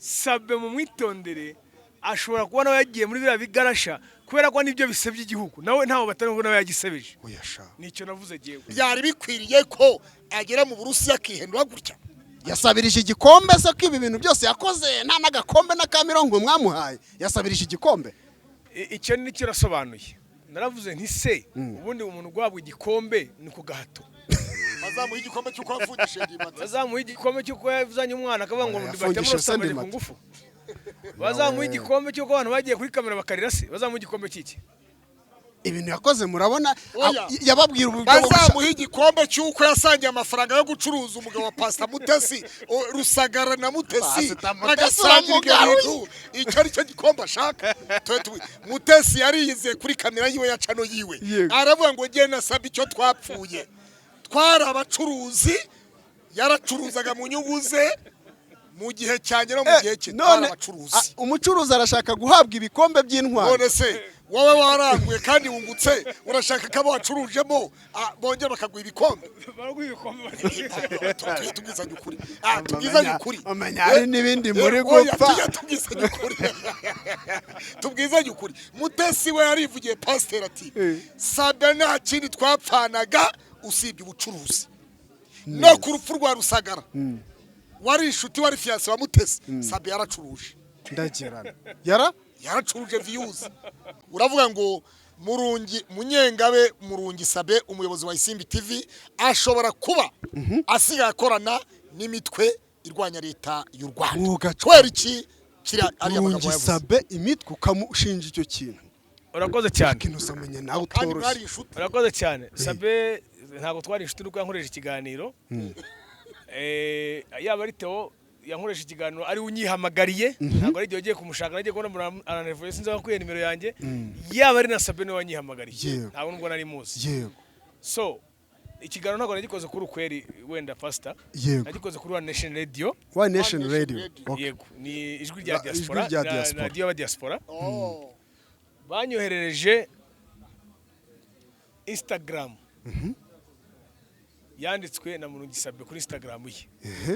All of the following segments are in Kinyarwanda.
Sabe mu mwitondere, ashobora kuba nawe yagiye muri biriya bigarasha, kubera ko nibyo bisebya igihugu, nawe ntawe batari ngo nawe yagisebeje. Oya sha. Nicyo navuze jyewe. Byari bikwiriye ko agera mu Burusiya akihendura gutya? Yasabirije igikombe se, ko ibi bintu byose yakoze nta n'agakombe n'akamirongo mwamuhaye? Yasabirije igikombe? Icyo nicyo nasobanuye. Naravuze nti: "Se ubundi umuntu guhabwa igikombe ni ku gahato?" Bazamuha igikombe cy'uko yafungishije Ndimbati. Bazamuha igikombe cy'uko yazanye umwana akavuga ngo Oya, Ndimbati yafungishije se yamusambanye ku Ndimbati. ngufu? Bazamuha igikombe cy'uko abantu bagiye kuri kamera bakarira se? Bazamuha igikombe cy'iki? Ibintu yakoze murabona Oya. yababwira uburyo bwo gushaka. Bazamuha igikombe cy'uko yasangiye amafaranga yo gucuruza umugabo wa Pasita Mutesi, Rusagara na Mutesi, Pastor Mutesi bagasangira ibyo uramugaruye. bintu. Icyo ari cyo gikombe ashaka. Mutesi yariyizeye kuri kamera yiwe ya channel yiwe. Aravuga ngo: "Njye nasabye icyo twapfuye, twari abacuruzi, yaracuruzaga mu nyungu ze mu gihe cyanjye no mu gihe cye, twari None abacuruzi." Umucuruzi arashaka guhabwa ibikombe by'intwari? None se wowe waranguye kandi wungutse, urashaka ko abo wacurujemo bongera bakaguha ibikombe? Baraguha ibikombe. Tujye tubwizanya ukuri. Tubwizanye ukuri. Umenya hari n'ibindi muri Oya, gupfa. tujye tubwizanya ukuri, tubwizanye ukuri. Mutesi we yarivugiye, pasiteri, ati: "Sabe nta kindi twapfanaga usibye ubucuruzi." No ku rupfu rwa Rusagara, wari inshuti, wari fiancé wa Mutesi, Sabe yaracuruje. Ndagirana yara Yaracuruje views. Uravuga ngo Murungi Munyengabe, Murungi Sabe, umuyobozi wa Isimbi TV, ashobora kuba asigaye akorana n'imitwe irwanya leta y'u Rwanda. Wowe Kubera iki kiriya ariya magambo Murungi yavuze? Sabe, imitwe, ukamushinja icyo kintu? Urakoze cyane. Ikintu usamenya nawe Kandi utoroshye. mwari inshuti. Urakoze cyane. Sabe ntabwo twari inshuti, nuko yankoresha ikiganiro. Yaba ari Theo yankoresha ikiganiro, ari we unyihamagariye, ntabwo ari igihe ugiye kumushaka, nagiye kubona aranevuye, sinzi aho akuye nimero yanjye. Yaba ari na Sabe niwe wanyihamagariye. Ntabwo nubwo nari muzi. So ikiganiro ntabwo nagikoze kuri Ukweri wenda, pastor. Nagikoze kuri One Nation Radio. One Nation One Nation Radio. Radio. Yego, ni ijwi rya diaspora. Ijwi rya diaspora. Radiyo y'abadiaspora. Oh. Banyoherereje Instagram yanditswe na Murungi Sabe kuri Instagram ye.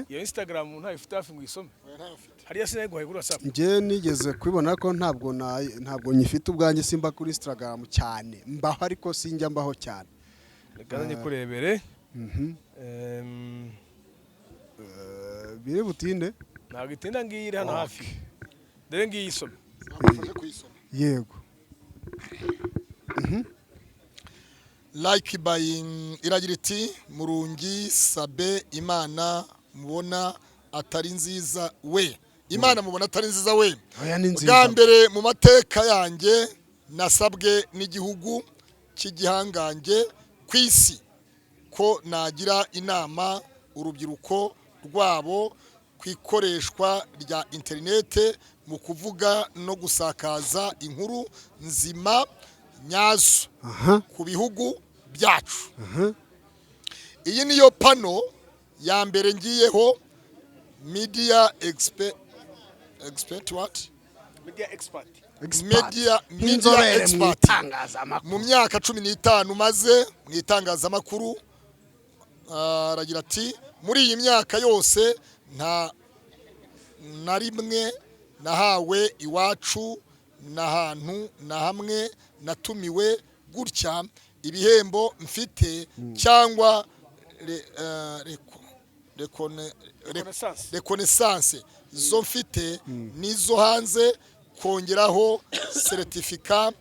Iyo Instagram ntayo ifite hafi ngo uyisome? Oya, ntayo mfite. Hariya sinayiguhaye kuri WhatsApp? Njye nigeze kubibona ko ntabwo nyifite ubwanjye. Simba kuri Instagram cyane, mbaho ariko sinjya mbaho cyane. Reka nze nyikurebere. Biri butinde? Ntabwo itinda, ngiyi iri hano hafi, dore ngiyi, isome. Nagufashe kuyisoma. Yego. Like by iragira iti: "Murungi Sabe, Imana mubona atari nziza we, Imana mubona atari nziza we." Oya, ni nziza. "Bwa mbere mu mateka yanjye nasabwe n'igihugu cy'igihangange ku isi ko nagira inama urubyiruko rwabo ku ikoreshwa rya interinete mu kuvuga no gusakaza inkuru nzima nyazo ku bihugu byacu. Iyi niyo panel ya mbere ngiyeho, media expert what?" Media expert. Expert. Media Nk'inzobere mu expert. itangazamakuru. "Mu myaka 15 maze mu itangazamakuru," aragira ati, "muri iyi myaka yose nta na rimwe nahawe iwacu n'ahantu na hamwe natumiwe gutya. Ibihembo mfite cyangwa Reconnaissance. reconnaissance zo mfite nizo hanze, kongeraho certificat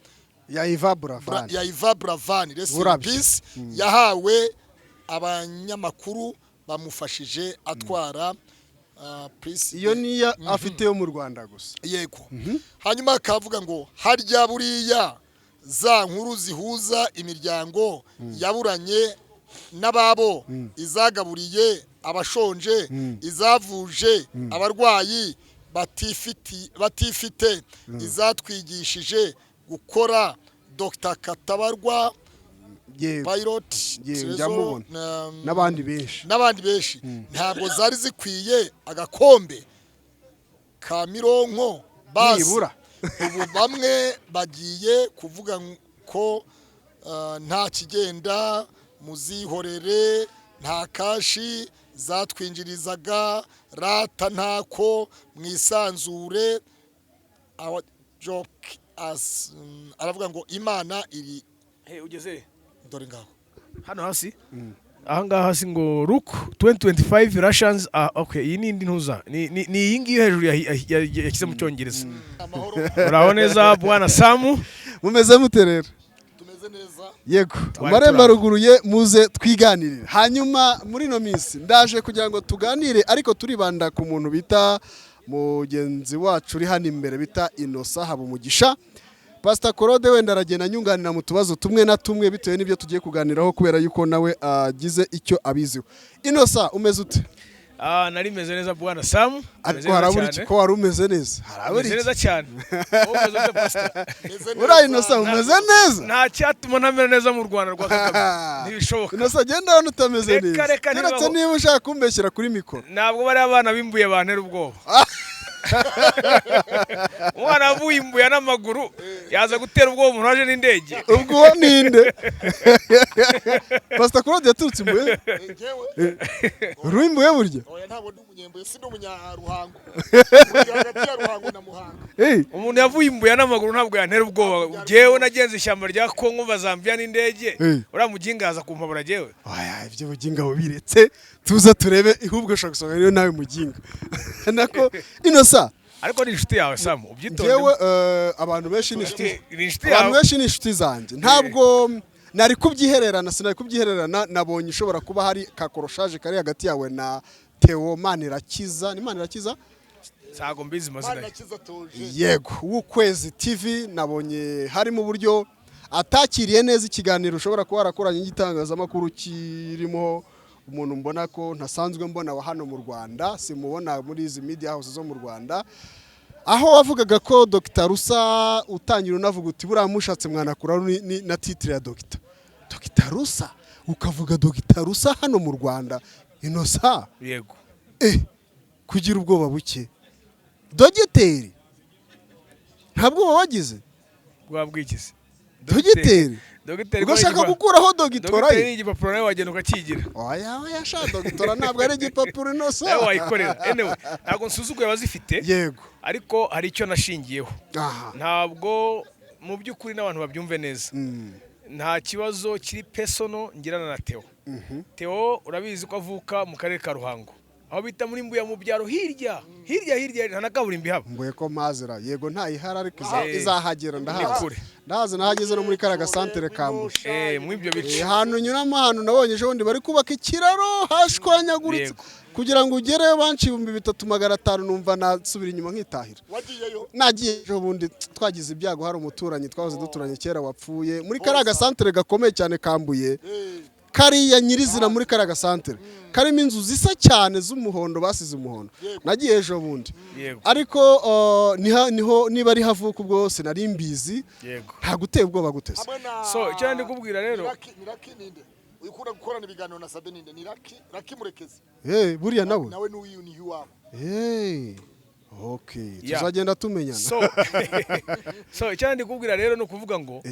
ya Iva Buravan. Ya Iva Buravan, rest in Burabyo. peace, yahawe abanyamakuru bamufashije atwara Peace." Iyo niyo afite yo mu Rwanda gusa. Yego. Hanyuma akavuga ngo: "Harya buriya za nkuru zihuza imiryango yaburanye n'ababo, izagaburiye abashonje, izavuje abarwayi batifite, izatwigishije gukora, Dr Katabarwa, Pilot Yego, Trezor, njya mubona. N'abandi benshi. N'abandi benshi, ntabwo zari zikwiye agakombe ka mironko basi?" Nibura. "Ubu bamwe bagiye kuvuga ko nta kigenda, muzihorere, nta cash." Zatwinjirizaga rata ntako mwisanzure. Our joke as aravuga ngo Imana iri Hey, ugeze dore ngaho. Hano hasi, ahangaha hasi ngo "Look, 2025 Russians are okay." Iyi ni indi ntuza, ni iyi ngiyi hejuru yashyize mu Cyongereza. Amahoro. Muraho neza, bwana Samu? Mumeze mute rero? Tumeze neza. Yego. Twari Amarembo turi aho. aruguruye, muze twiganirire. Hanyuma muri ino minsi ndaje kugira ngo tuganire, ariko turibanda ku muntu bita mugenzi wacu uri hano imbere, bita Innocent Habumugisha. Pastor Claude wenda aragenda anyunganira mu tubazo tumwe na tumwe bitewe n'ibyo tugiye kuganiraho, kubera yuko nawe agize icyo abiziho. Innocent, umeze ute? Ah, nari meze neza, bwana Samu. Meze Ariko neza harabura iki cyane. ko wari umeze neza? Harabura Meze iki? neza cyane. Wowe umeze ute, Pastor? Meze neza. Uriya Innocent umeze neza? Nta cyatuma ntamera neza mu Rwanda rwa Kagame, ntibishoboka. Innocent, genda hano utameze Reka, neza. reka, Keretse ntibibaho. niba ushaka kumbeshyira kuri mikoro. Ntabwo bari abana b'imbuye bantera ubwoba. Umwana wavuye imbuye n'amaguru yaza gutera ubwoba umuntu waje n'indege? Ubwo uwo ninde? Pastor Claude yaturutse imbuye? Njyewe? Uri imbuye burya? Oya, ntabwo ndi umunyembuye, si ndi umunyaruhango. Uri hagati ya Ruhango na Muhanga. Umuntu yavuye imbuye n'amaguru ntabwo yantera ubwoba. Jewe nagenze ishyamba rya Kongo mva Zambia n'indege. Uriya muginga yaza kumpabura jewe? Oya, ibyo buginga bubiretse, tuze turebe ihubwo ushobora gusanga rero nawe muginga nako Innocent. Ariko ni inshuti yawe, Samu, ubyitonde. Njyewe abantu benshi ni inshuti. Ni inshuti Abantu yawe. benshi ni inshuti zanjye. Ntabwo nari kubyihererana, sinari kubyihererana. Nabonye ushobora kuba hari kakoroshaje kari hagati yawe na Theo Manirakiza. Ni Manirakiza? Ntabwo mbizi amazina ye. Manirakiza Toje. Yego, w'Ukwezi TV. Nabonye harimo uburyo atakiriye neza ikiganiro ushobora kuba warakoranye n'igitangazamakuru kirimo umuntu mbona ko ntasanzwe mbona wa hano mu Rwanda, simubona muri izi media house zo mu Rwanda, aho wavugaga ko Dr Rusa, utangira unavuga uti buriya mushatse mwanakuraho na titre ya Dr Rusa, ukavuga Dr Rusa hano mu Rwanda, Innocent. Yego. Kugira ubwoba buke, dogiteri, nta bwoba wagize? Bwa bwikize? Dogiteri. Dogiteri. Ugashaka gukuraho dogitora Dogiteri ye? ni igipapuro, nawe wagenda ukakigira. Oya, oya sha, dogitora ntabwo ari igipapuro, Innocent. Nawe wayikorera. Anyway, ntabwo nsuzuguye abazifite, ariko hari icyo nashingiyeho. Ntabwo mu by'ukuri n'abantu babyumve neza, nta kibazo kiri personal ngirana na Theo. Theo urabizi ko avuka mu karere ka Ruhango, aho bita muri Mbuya, mu byaro hirya hirya hirya, nta na kaburimbo ihaba. Mbuye ko mpazira, yego, ntayihari ariko izahagera. Ni Ndahazi. kure. Ndahazi, nahageze no muri kariya gasantere ka Mbuye. Muri ibyo bice. Ahantu nyuramo, ahantu nabonye ejo bundi bari kubaka ikiraro hashwanyaguritse, kugira ngo ugereyo banci 3500, numva nasubira inyuma nkitahira. Wagiyeyo? Nagiye ejo bundi, twagize ibyago, hari umuturanyi twahoze duturanye kera wapfuye muri kariya gasantere gakomeye cyane kambuye, kariya nyirizina muri kariya gasantere karimo inzu zisa cyane z'umuhondo, basize umuhondo. Nagiye ejo bundi. Ariko niho niba ari havuka ubwo sinari mbizi. Nta guteye ubwoba gute se? Hamwe na So, icyo ndi kubwira rero- ni Lucky ninde ukunda gukorana ibiganiro na Sabe? Ninde? Ni Lucky, Lucky Murekezi. Buriya nawe Nawe n'uyu ni iwabo. Okay, Yeah. tuzagenda tumenyana. So icyo ndi kubwira rero ni ukuvuga ngo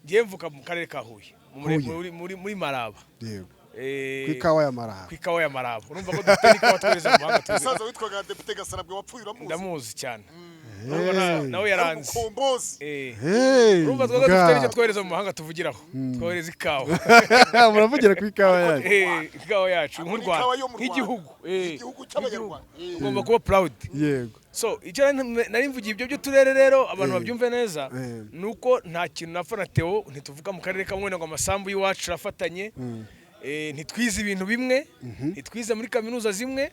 ngiye mvuka mu karere ka Huye, Huye. muri Maraba. Ku ikawa ya Maraba. Ku ikawa ya Maraba. Urumva ko dufite n'ikawa twohereza mu mahanga, tuzi. Umusaza witwaga Depite Gasarabwe wapfuye uramuzi? Ndamuzi cyane. Urumva nawe yaranze. Umukombozi. Urumva twebwe dufite n'icyo twohereza mu mahanga tuvugiraho, twohereza ikawa. Muravugira ku ikawa yanyu. Ikawa yacu nk'u Ikawa Rwanda, yo mu Rwanda. nk'igihugu. Igihugu cy'Abanyarwanda. Ugomba kuba proud. So icyo nari mvugiye ibyo by'uturere rero, abantu babyumve neza, ni uko nta kintu napfa na Theo. Ntituvuga mu karere kamwe ngo amasambu y'iwacu arafatanye. Ntitwize ibintu bimwe, ntitwize muri kaminuza zimwe,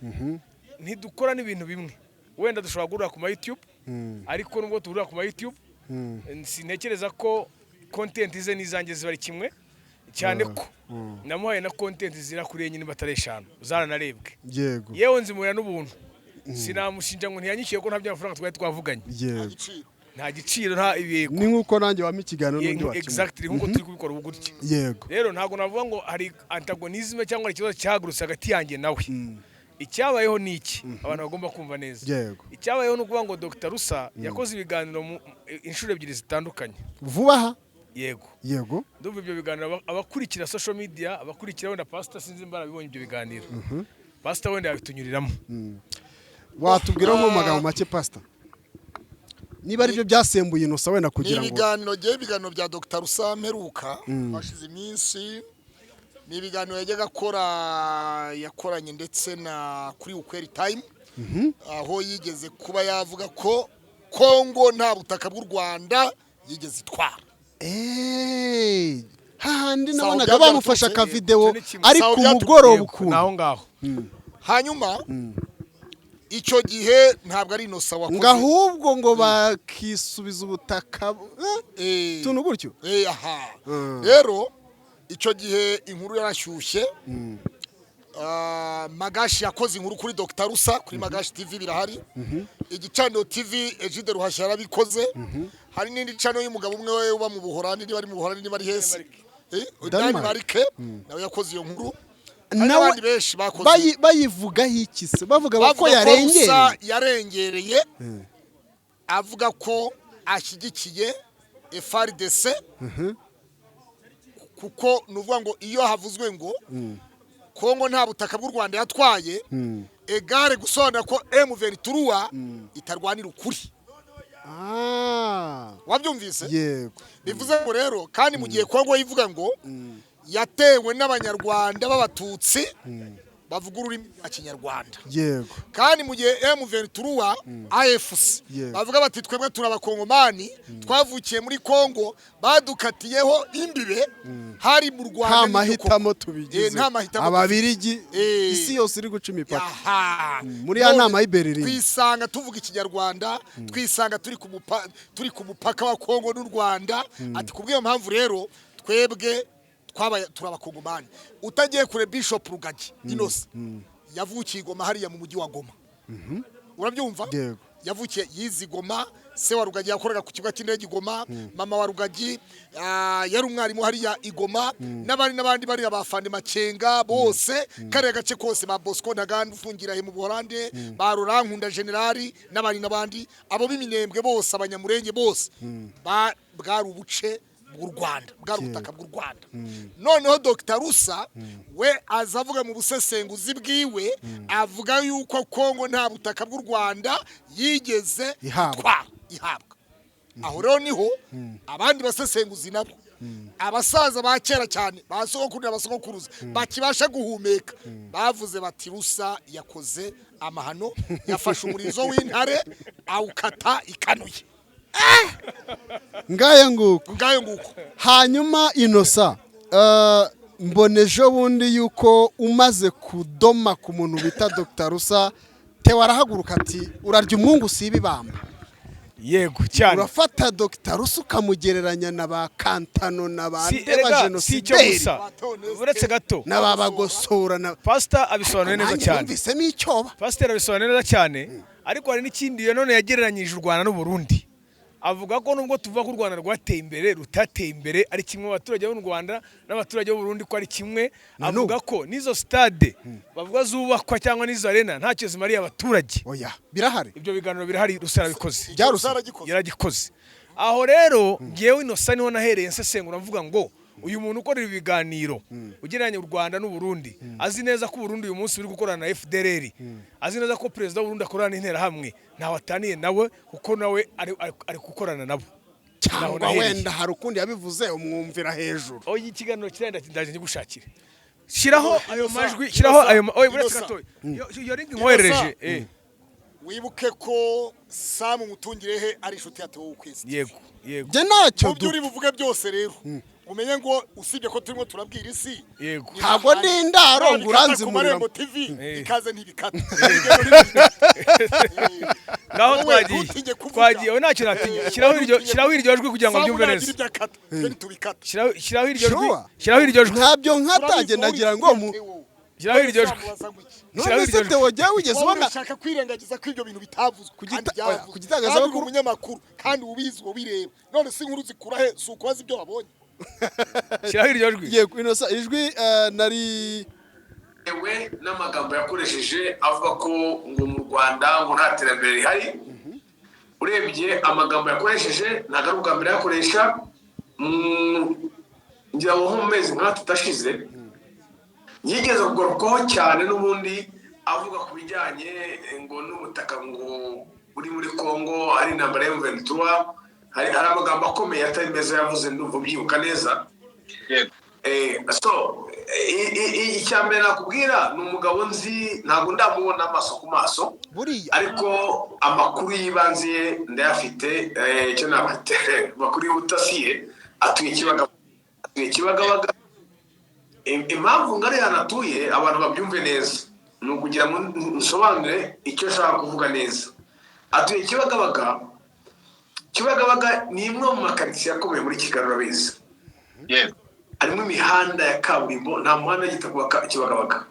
ntidukora n'ibintu bimwe. Wenda dushobora guhurira ku ma YouTube, ariko nubwo duhurira ku ma YouTube, sintekereza ko content ze n'izanjye ziba ari kimwe, cyane ko namuhaye na content zira kuri enye niba atari eshanu, zaranarebwe. Yewe, nzimuhera n'ubuntu, sinamushinja ngo ntiyanyishyuye ko nta by'amafaranga twari twavuganye. Igiciro. Nta giciro, nta ibiyego. Ni nk'uko nanjye wampa ikiganiro n'undi wakimwe. Exactly, nk'uko turi kubikora ubu gutya. Rero ntabwo navuga ngo hari antagonisme cyangwa hari ikibazo cyahagurutse hagati yanjye nawe. Icyabayeho ni iki abantu bagomba kumva neza? Icyabayeho ni ukuvuga ngo Dr Rusa yakoze ibiganiro inshuro ebyiri zitandukanye. Vuba aha? Yego. Ndumva ibyo biganiro abakurikira social media, abakurikira wenda pastor, sinzi niba barabibonye ibyo biganiro. Pasita wenda yabitunyuriramo. Watubwira nko mu magambo make, pasita, niba aribyo byasembuye Innocent wenda Ni kugira ngo ibiganiro ngewe, ibiganiro bya Dr Rusa mperuka hashize iminsi, ni ibiganiro yajyaga akora, yakoranye ndetse na kuri Ukweli Time, aho yigeze kuba yavuga ko Kongo nta butaka bw'u Rwanda yigeze itwara. Hahandi Sawa, nabonaga byaba bamufashe byaturutse- akavidewo Icyo ni kimwe. ari Sawa, ku byaturutse- mugoroba Yego, ukuntu. ni aho ngaho. Hanyuma icyo gihe ntabwo ari Innocent wakoze. Ngo ahubwo ngo bakisubiza ubutaka, utuntu gutyo. Aha. Rero icyo gihe inkuru yarashyushye. Magashi yakoze inkuru kuri Dr Rusa kuri Magashi TV, birahari. Igicaniro TV, Egide Ruhashya yarabikoze. Hari n'indi cano y'umugabo umwe we uba mu Buhorandi, niba ari mu Buhorandi, niba ari hese. Denmark. Denmark nawe yakoze iyo nkuru. Hari Nawe n'abandi benshi bakoze. Bayivugaho iki se? Bavuga ko Bavuga ko yarengereye. Rusa yarengereye, avuga ko ashyigikiye FARDC, kuko ni ukuvuga ngo iyo havuzwe ngo Kongo nta butaka bw'u Rwanda yatwaye, égale gusobanura ko M23 itarwanira ukuri. Wabyumvise? Yego. Bivuze ngo rero kandi mu gihe Kongo yivuga ngo yatewe n'Abanyarwanda b'Abatutsi bavuga ururimi rwa Kinyarwanda, kandi mu gihe M23 AFC bavuga bati twebwe turi Abakongomani, twavukiye muri Kongo, badukatiyeho imbibe hari mu Rwanda Nta n'ibyo mahitamo koko. tubigize. Nta mahitamo. Ababirigi, isi yose iri guca imipaka. Muri ya None nama y'i Berlin. Twisanga tuvuga Ikinyarwanda, twisanga turi ku mupaka wa Kongo n'u Rwanda. Ati kubw'iyo mpamvu rero twebwe twabaye turi Abakongomani. Utagiye kure, Bishop Rugagi Innocent yavukiye i Goma, hariya mu mujyi wa Goma, urabyumva? Yego. Yavukiye, yize i Goma. Se wa Rugagi yakoraga ku kibuga cy'indege i Goma. Mama wa Rugagi yari umwarimu hariya i Goma, n'abandi n'abandi bariya ba Fande Makenga bose, kariya gace kose, ba Bosco Ntaganda ufungira he mu Buholande, ba Rurankunda Generali, n'abandi n'abandi, abo b'Iminembwe bose, Abanyamurenge bose, bwari ubuce bw'u Rwanda, bwari ubutaka bw'u Rwanda. Noneho Dr Rusa we aza avuga mu busesenguzi bwiwe, avuga yuko Kongo nta butaka bw'u Rwanda yigeze Ihabwa. itwara, ihabwa. Aho rero niho abandi basesenguzi nabo, abasaza ba kera cyane, ba sogokuru na basogokuruza bakibasha guhumeka, bavuze bati Rusa yakoze amahano, yafashe umurizo w'intare awukata ikanuye. Ngayo nguko. Ngayo nguko. Hanyuma Innocent, mbona ejo bundi yuko umaze kudoma ku muntu bita Dr Rusa, Theo arahaguruka ati urarya umwungu usiba ibamba. Yego cyane. Urafata Dr Rusa ukamugereranya na ba Kantano na ba Si Ndeba erega si icyo jenosideri gusa, uretse gato. na ba Bagosora na Pasita abisobanuye neza Nanjye cyane. numvisemo icyoba. Pasiteri abisobanuye neza cyane, ariko hari n'ikindi nanone yagereranyije u Rwanda n'u Burundi, avuga ko nubwo tuvuga ko u Rwanda rwateye imbere, rutateye imbere ari kimwe, abaturage b'u Rwanda n'abaturage b'u Burundi ko ari kimwe. Avuga ko n'izo stade bavuga zubakwa cyangwa n'izo arena ntacyo zimariye abaturage. Oya, birahari. Ibyo biganiro birahari, Rusa yarabikoze. Bya Rusa? Yaragikoze. Yaragikoze. Aho rero ngewe Innocent niho nahereye nsesengura, mvuga ngo uyu muntu ukorera ibiganiro ugereranya u Rwanda n'u Burundi, azi neza ko Burundi uyu munsi buri gukorana na FDLR, azi neza ko perezida w'u Burundi akorana n'Interahamwe, ntawe ataniye nawe kuko nawe ari gukorana nabo. Naho Cyangwa nahereye. wenda hari ukundi yabivuze umwumvira hejuru. Oya, ikiganiro kirenda, ndaje ngigushakire. Shyiraho ayo majwi, shyiraho ayo oya, uretse Innocent. gato, iyo link nkoherereje. Wibuke ko Samu Mutungirehe ari inshuti ya Theo Ukwezi. Yego. Njye ntacyo Mu byo uri buvuge byose rero, umenye ngo usibye ko turimo turabwira isi, Yego. Ntabwo ndi indaro ngo Nabikata ku uranzimurira. Marembo TV, ikaze ntibikata. Ngaho Wowe twagiye. ntutinye kuvuga. Twagiye, oya, ntacyo natinye. Shyiraho iryo jwi kugira ngo Samu mbyumve nagira neza. ibyo akata, twe ntitubikata. Shyiraho iryo jwi. Sure. Shyiraho iryo jwi. Ntabyo nkatange, nagira ngo mu Shyiraho iryo jwi. None Shyiraho se iryo jwi. Theo, jyewe wigeze Wowe ubona urashaka kwirengagiza ko ibyo bintu bitavuzwe Ku kandi oya, byavuzwe. ku gitangazamakuru- Kandi uri umunyamakuru kandi ubizi, ubireba. None si inkuru zikura he? Si ukubaza ibyo wabonye? Shyiraho iryo jwi. Yego Innocent, ijwi nari Bitewe n'amagambo yakoresheje avuga ko ngo mu Rwanda ngo nta terambere rihari. Urebye amagambo yakoresheje, ntabwo ari ubwa mbere yakoresha. Ngira ngo nko mu mezi nk'atatu ashize yigeze kugarukwaho cyane n'ubundi. Avuga ku bijyanye ngo n'ubutaka ngo buri muri Congo, hari intambara ya M23, hari amagambo akomeye atari meza yavuze, ndumva ubyibuka neza. Yego. So icya mbere nakubwira ni umugabo nzi, ntabwo ndamubona amaso ku maso, buriya ariko amakuru y'ibanze ye ndayafite. Icyo nakwita amakuru y'ubutasi ye, atuye Kibagabaga, atuye Kibagabaga. Impamvu ngari ahantu atuye, abantu babyumve neza, ni ukugira ngo nsobanure icyo nshaka kuvuga neza. Atuye Kibagabaga. Kibagabaga ni imwe mu makaritsiye akomeye muri Kigali, urabizi. Yego. Harimo imihanda ya kaburimbo, nta muhanda w'igitaka kuba Kibagabaga.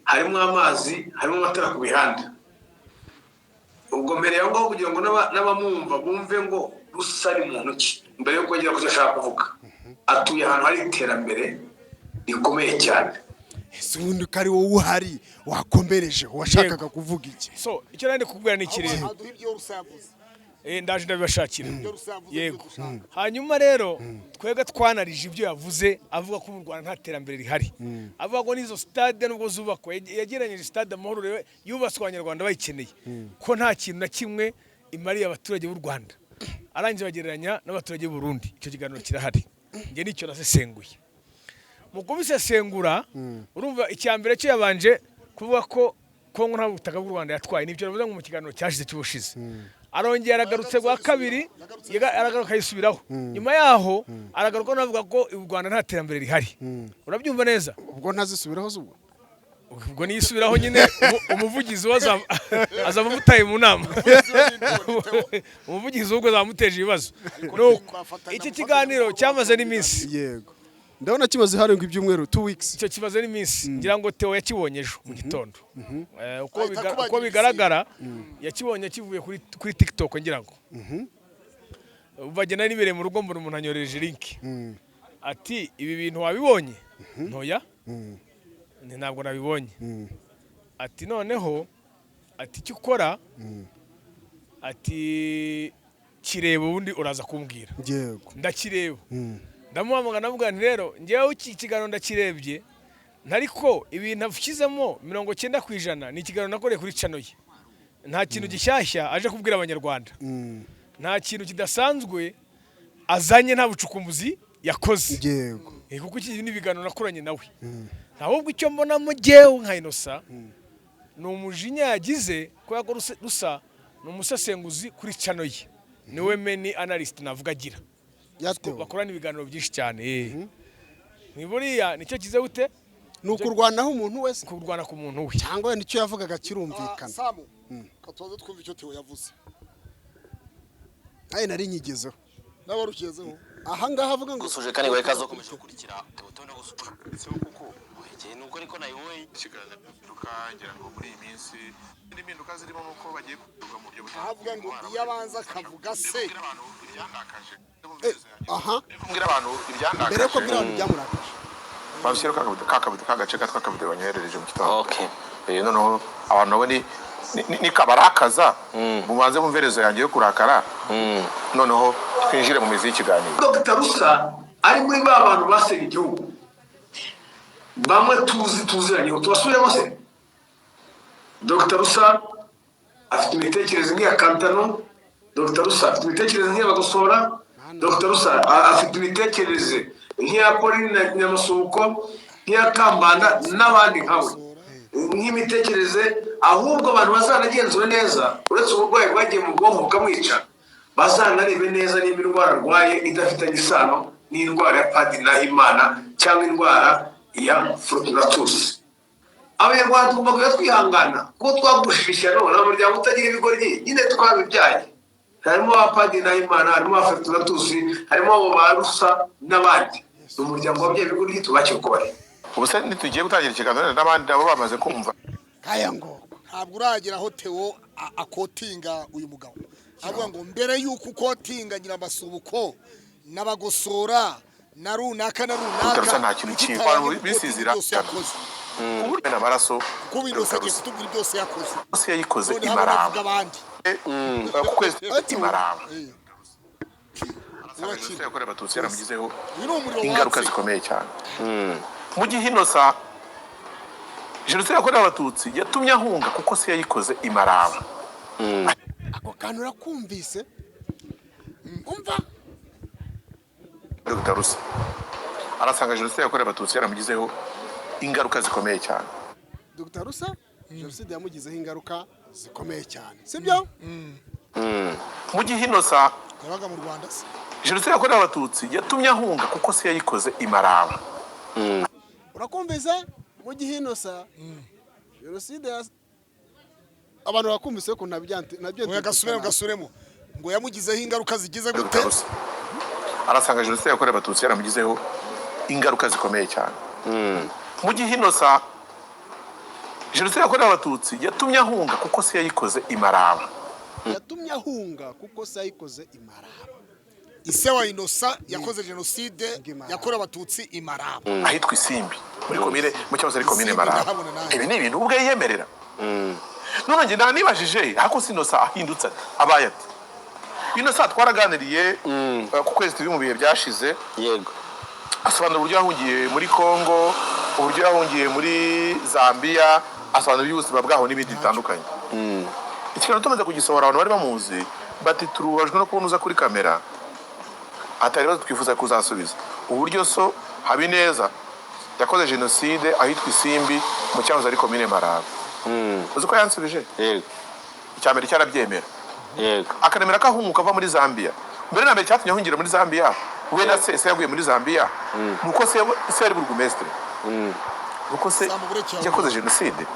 Harimo amazi, harimo amatara ku mihanda. Ubwo mbere yaho ngaho, kugira ngo n'abamwumva bumve ngo Rusa ni muntu ki, mbere yo kongera kucyo ashaka kuvuga, atuye ahantu hari iterambere rikomeye cyane. Ese ubundi ko ari wowe uhari wakomereje, washakaga kuvuga iki? So icyo nari ndi kukubwira ni iki rero. Aduha ibyo Rusa yavuze. Ndaje ndabibashakira. Ibyo Rusa yavuze. Yego. Ibyo dushaka. Hanyuma rero twebwe twanarije ibyo yavuze, avuga ko mu Rwanda nta terambere rihari, avuga ko n'izo stade nubwo zubakwa, yagereranyije Stade Amahoro rero yubatswe Abanyarwanda bayikeneye, ko nta kintu na kimwe imariye abaturage b'u Rwanda, arangije bagereranya n'abaturage b'u Burundi. Icyo kiganiro kirahari, njye nicyo nasesenguye. Mu kubisesengura, urumva icya mbere cyo yabanje kuvuga ko Kongo nta butaka bw'u Rwanda yatwaye, nibyo navuze ngo mu kiganiro cyashize cy'ubushize. Arongera aragarutse bwa kabiri, aragaruka yisubiraho. Nyuma yaho aragaruka anavuga ko u Rwanda nta terambere rihari, urabyumva neza. Ubwo ntazisubiraho se ubwo? Ubwo niyisubiraho nyine, umuvugizi we azaba amutaye mu nama, umuvugizi ubwo azamuteje ibibazo. Nuko iki kiganiro cyamaze n'iminsi. Yego, ndabona kimaze harenga ibyumweru, 2 weeks. Icyo kibazo n'iminsi, ngira ngo Theo yakibonye ejo mu gitondo. Uko Ahita akubagira uko bigaragara yakibonye kivuye kuri TikTok, ngira ngo bagenda nibereye mu rugo, mbona umuntu anyohereje link, ati: "Ibi bintu wabibonye?" Ntoya nti: "Ntabwo nabibonye." Ati noneho, ati: "Icyo ukora," ati, "kireba ubundi uraza kumbwira." Ndakireba, ndamuhamagara, ndavuga nti: "Rero ngewe iki kiganiro ndakirebye, ntariko ibintu ashyizemo 90% ni ikiganiro nakoreye kuri channel ye. Nta kintu gishyashya aje kubwira Abanyarwanda, nta kintu kidasanzwe azanye, nta bucukumbuzi yakoze." Kuko iki ni ibiganiro nakoranye nawe. Ahubwo icyo mbonamo jyewe nka Innocent ni umujinya yagize kubera ko Rusa ni umusesenguzi kuri channel ye, niwe main analyst navuga agira. Yatewe. Bakorana ibiganiro byinshi cyane. Ni buriya nicyo kize gute. Ni ukurwanaho umuntu wese. Kurwana ku muntu we. Cyangwa wenda icyo yavugaga kirumvikana. Samu, katubaze twumva icyo Theo yavuze. Nawe nari nyigezeho. N'abarukiyezeho. Aha ngaha avuga ngo Gusuje kandi ngo ikaze ukomeje gukurikira ubutumwa gusukura igihe nubwo ariko nayoboye. Ikiganiro impinduka, ngira ngo muri iyi minsi indi mpinduka zirimo nuko bagiye kuvuga mu buryo Ahavuga ngo iyo abanza akavuga se. Mbwira abantu ibyandakaje. Aha. Mbwira abantu Mbere yuko ibyandakaje. bwira abantu byamurakaje. Babishyire ka kabido ka gace gato k'akabido banyoherereje mu gitondo. Okay. Noneho abantu nabo ni kabarakaza, mubanze mumverezo yanjye yo kurakara, noneho twinjire mu mizi y'ikiganiro. Dr Rusa ari muri ba bantu basenya igihugu, bamwe tuzi, tuziranye, tubasubiremo se. Dr Rusa afite imitekerereze nk'iya Kantano, Dr Rusa afite imitekerereze nk'iya Bagosora, Dr Rusa afite imitekerereze nk'iya Pauline Nyiramasuhuko, nk'iya Kambanda n'abandi nkawe, nk'imitekerereze. Ahubwo abantu bazanagenzure neza, uretse uburwayi bwagiye mu bwonko bukamwica, bazanarebe neza niba indwara arwaye idafitanye isano n'indwara ya Padiri Nahimana cyangwa indwara ya Fortunatus. Abanyarwanda tugomba kujya twihangana kuko twagushije ishyano. Nta muryango utagira ibigoryi nyine, twabibyaye. Harimo ba Padiri Nahimana, harimo ba Fortunatus, harimo abo ba Rusa n'abandi. Ni umuryango wabyaye ibigoryi, tubakire uko bari. Ubu se ntitugiye gutangira ikiganiro n'abandi nabo bamaze kumva? Kaya ngo Ntabwo uragera aho Theo akotinga uyu mugabo, avuga ngo mbere y'uko ukotinga Nyiramasubuko n'Abagosora na runaka na runaka, Rusa nta kintu kuki kibi. utarangiye Abantu bisizira. gukotinga byose yakoze? Kumena amaraso. Kuko Innocent agiye kutubwira byose yakoze. Rusa yayikoze Noneho imaraba. avuga abandi. Ku kwezi imaraba. Urakira. Jenoside yakorewe Abatutsi yaramugizeho Uyu ni umuriro ingaruka watse. zikomeye cyane, mu gihe Innocent Jenoside yakorewe Abatutsi yatumye ahunga kuko se yayikoze imaraba. Ako kantu urakumvise? Umva. Dr Rusa arasanga jenoside yakorewe Abatutsi yaramugizeho ingaruka zikomeye cyane. Dr Rusa, jenoside yamugizeho ingaruka zikomeye cyane, sibyo? Mu gihe Inosa Yabaga mu Rwanda se? Jenoside yakorewe Abatutsi yatumye ahunga kuko se yayikoze imaraba. Urakumvise? Mu gihe Inosa jenoside ya abantu bakumvise ko ntabyo. Ngo gasubiremo, gasubiremo, ngo yamugizeho ingaruka zigize gute? Dr Rusa arasanga jenoside yakorewe Abatutsi yaramugizeho ingaruka zikomeye cyane. Mu gihe Inosa jenoside yakorewe Abatutsi yatumye ahunga kuko se yayikoze imaraba. Yatumye ahunga kuko se yayikoze imaraba. Ise wa Inosa yakoze jenoside Imaraba. yakorewe Abatutsi imaraba. Ahitwa Isimbi, muri komine, mu cyahoze ari komine Isimbi. Maraba. Ndahabona nanjye. Ibi ni ibintu ubwe yiyemerera. None njye ndanibajije, ariko si Inosa ahindutse ate, abaye ate? Inosa twaraganiriye ku Kwezi TV mu bihe byashize, asobanura uburyo yahungiye muri Congo, uburyo yahungiye muri Zambia, asobanura iby'ubuzima bwaho n'ibindi bitandukanye. Ikiganiro tumaze kugisohora, abantu bari bamuzi bati: "Turubajwe no kubona uza kuri kamera atari ibibazo twifuza kuzasubiza uburyo so Habineza yakoze jenoside ahitwa Isimbi mu cyahoze ari komine Maraba." Uzi ko yansubije? Yego. Icya mbere cyarabyemera, akanemera ko ahunguka ava muri Zambia. Mbere na mbere, cyatumye ahungira muri Zambia we na se, se yaguye muri Zambia, nuko se yari burugumesitiri, nuko se Sambu burekeye. yakoze jenoside.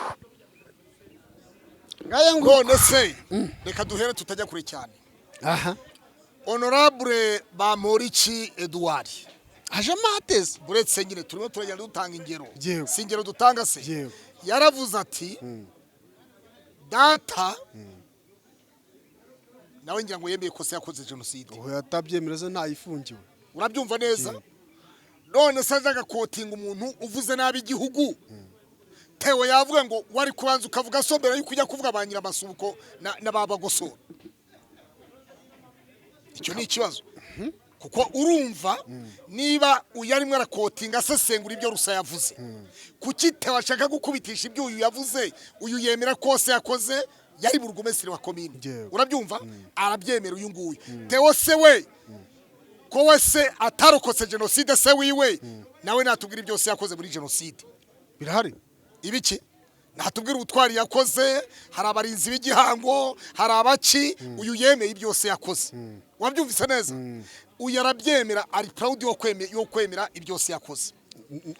Ngaya ngo. None se reka duhere tutajya kure cyane. Aha. Honorable Bamporiki Edouard Aje mateze. Buretse nyine, turimo turagenda dutanga ingero. Yego. Si ingero dutanga se? Yego. Yaravuze ati data nawe, ngira ngo yemeye ko se yakoze jenoside. Ubu yatabyemera se ntayifungiwe. Urabyumva neza? None se aza agakotinga umuntu uvuze nabi igihugu? Tewe yavuga ngo wari kubanza ukavuga so mbere yuko ujya kuvuga ba Nyiramasubuko na ba Bagosora. Icyo ni ikibazo, kuko urumva niba uyu arimo arakotinga asesengura ibyo Rusa yavuze, kuki Tewe ashaka gukubitisha ibyo uyu yavuze? Uyu yemera kose yakoze, yari burugumesitiri wa komine. Urabyumva? Arabyemera uyu nguyu. Tewo se we, ko we se atarokotse jenoside, se wiwe nawe natubwira ibyo se yakoze muri jenoside. Birahari. Ibiki? Natubwira ubutwari yakoze. Hari abarinzi b'igihango, hari abaki. Uyu yemeye byose yakoze, wabyumvise neza? Uyu arabyemera, ari proud yo kwemera ibyose yakoze.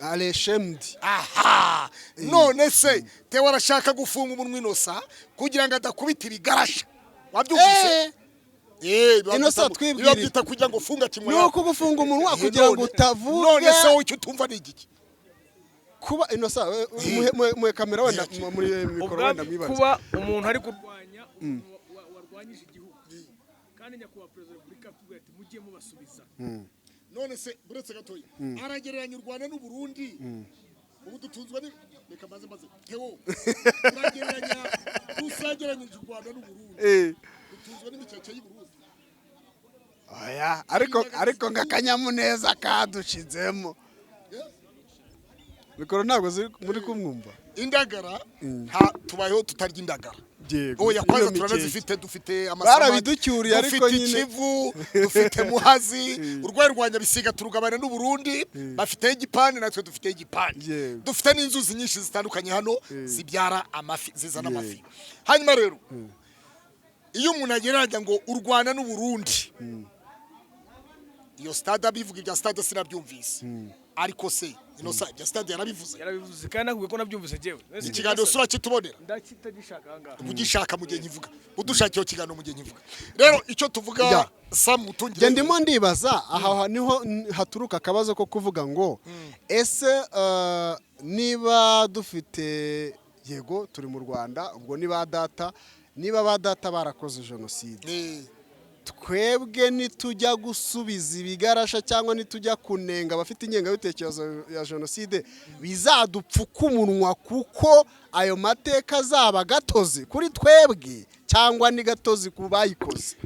Ari ashamed. Aha, none se Tewe arashaka gufunga umunwa Inosa kugira ngo adakubita ibigarasha, wabyumvise? Biba Inosa, twibwirire. Biba byita kugira ngo funga kimwe. Ni uko gufunga umunwa kugira ngo utavuga. None se wowe icyo utumva ni igiki? Kuba Inosa, muhe kamera wenda, muri mikoro wenda mwibaze. Kuba umuntu ari kurwanya umuntu warwanyije igihugu, kandi nyakubahwa perezida wa repubulika atubwira ati: "Mujye mubasubiza." None se buretse gatoya, aragereranya u Rwanda n'u Burundi. Ubu dutunzwe ni, reka maze Theo, uragereranya, usagereranyije u Rwanda n'u Burundi. Dutunzwe n'imikeke y'u Burundi. Oya, ariko ng'akanyamuneza kadushizemo. Mikoro ntabwo ziri muri kumwumva. Indagara, nta tubayeho tutarya indagara. Oya, kwanza Iyo mikeke. turanazifite, dufite amasamaki, Barabiducyuriye, ariko dufite nyine. Ikivu, dufite Muhazi, urwego rwa Nyabisiga turugabana n'u Burundi, bafiteho igipande, natwe dufiteho igipande. Dufite n'inzuzi nyinshi zitandukanye hano zibyara amafi, zizana amafi. Hanyuma rero iyo umuntu agereranya ngo u Rwanda n'u Burundi, iyo stade abivuga, ibya stade sinabyumvise, ariko se Inosa ibya stade yarabivuze? Yarabivuze, kandi nakubwiye ko nabyumvise jyewe. Ikiganiro sura kitubonera. Ndakitagishaka aha ngaha. Ugishaka mu gihe nkivuga, udushaka iyo kiganiro mu gihe nkivuga. Rero icyo tuvuga, Sam Mutungire, Njye ndimo ndibaza aha niho haturuka akabazo ko kuvuga ngo ese niba dufite, yego turi mu Rwanda, ubwo niba data, niba ba data barakoze jenoside, twebwe nitujya gusubiza ibigarasha cyangwa nitujya kunenga abafite ingengabitekerezo ya jenoside, bizadupfuka umunwa kuko ayo mateka azaba gatozi kuri twebwe, cyangwa ni gatozi ku bayikoze?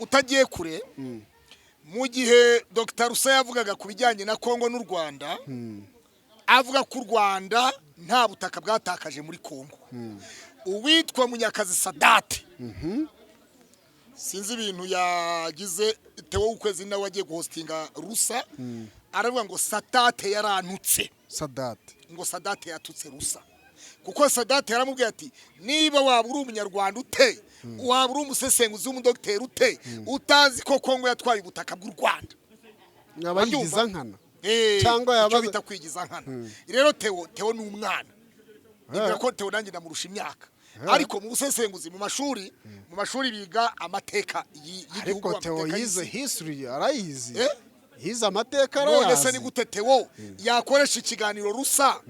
Utagiye kure, mu gihe Dr Rusa yavugaga ku bijyanye na Kongo n'u Rwanda, avuga ko u Rwanda Nta butaka bwatakaje muri Kongo. Uwitwa Munyakazi Sadate, sinzi ibintu yagize. Theo Ukwezi nawe agiye guhostinga Rusa, aravuga ngo Sadate yaranutse. Sadate. Ngo Sadate yatutse Rusa, kuko Sadate yaramubwiye ati: "Niba waba uri Umunyarwanda ute, waba uri umusesenguzi w'umudogiteri ute, utazi ko Kongo yatwaye ubutaka bw'u Rwanda?" Yaba yigiza nkana. Cyangwa Cyangwa icyo yabaza- bita kwigiza nkana. Rero Theo ni umwana, nibwira ko Theo nanjye ndamurusha imyaka, ariko mu busesenguzi, mu mashuri biga amateka y'igihugu, Ariko Theo amateka yize y'isi. history, arayizi. Eh? Yize amateka, None se arayazi. ni gute Theo yakoresha ikiganiro Rusa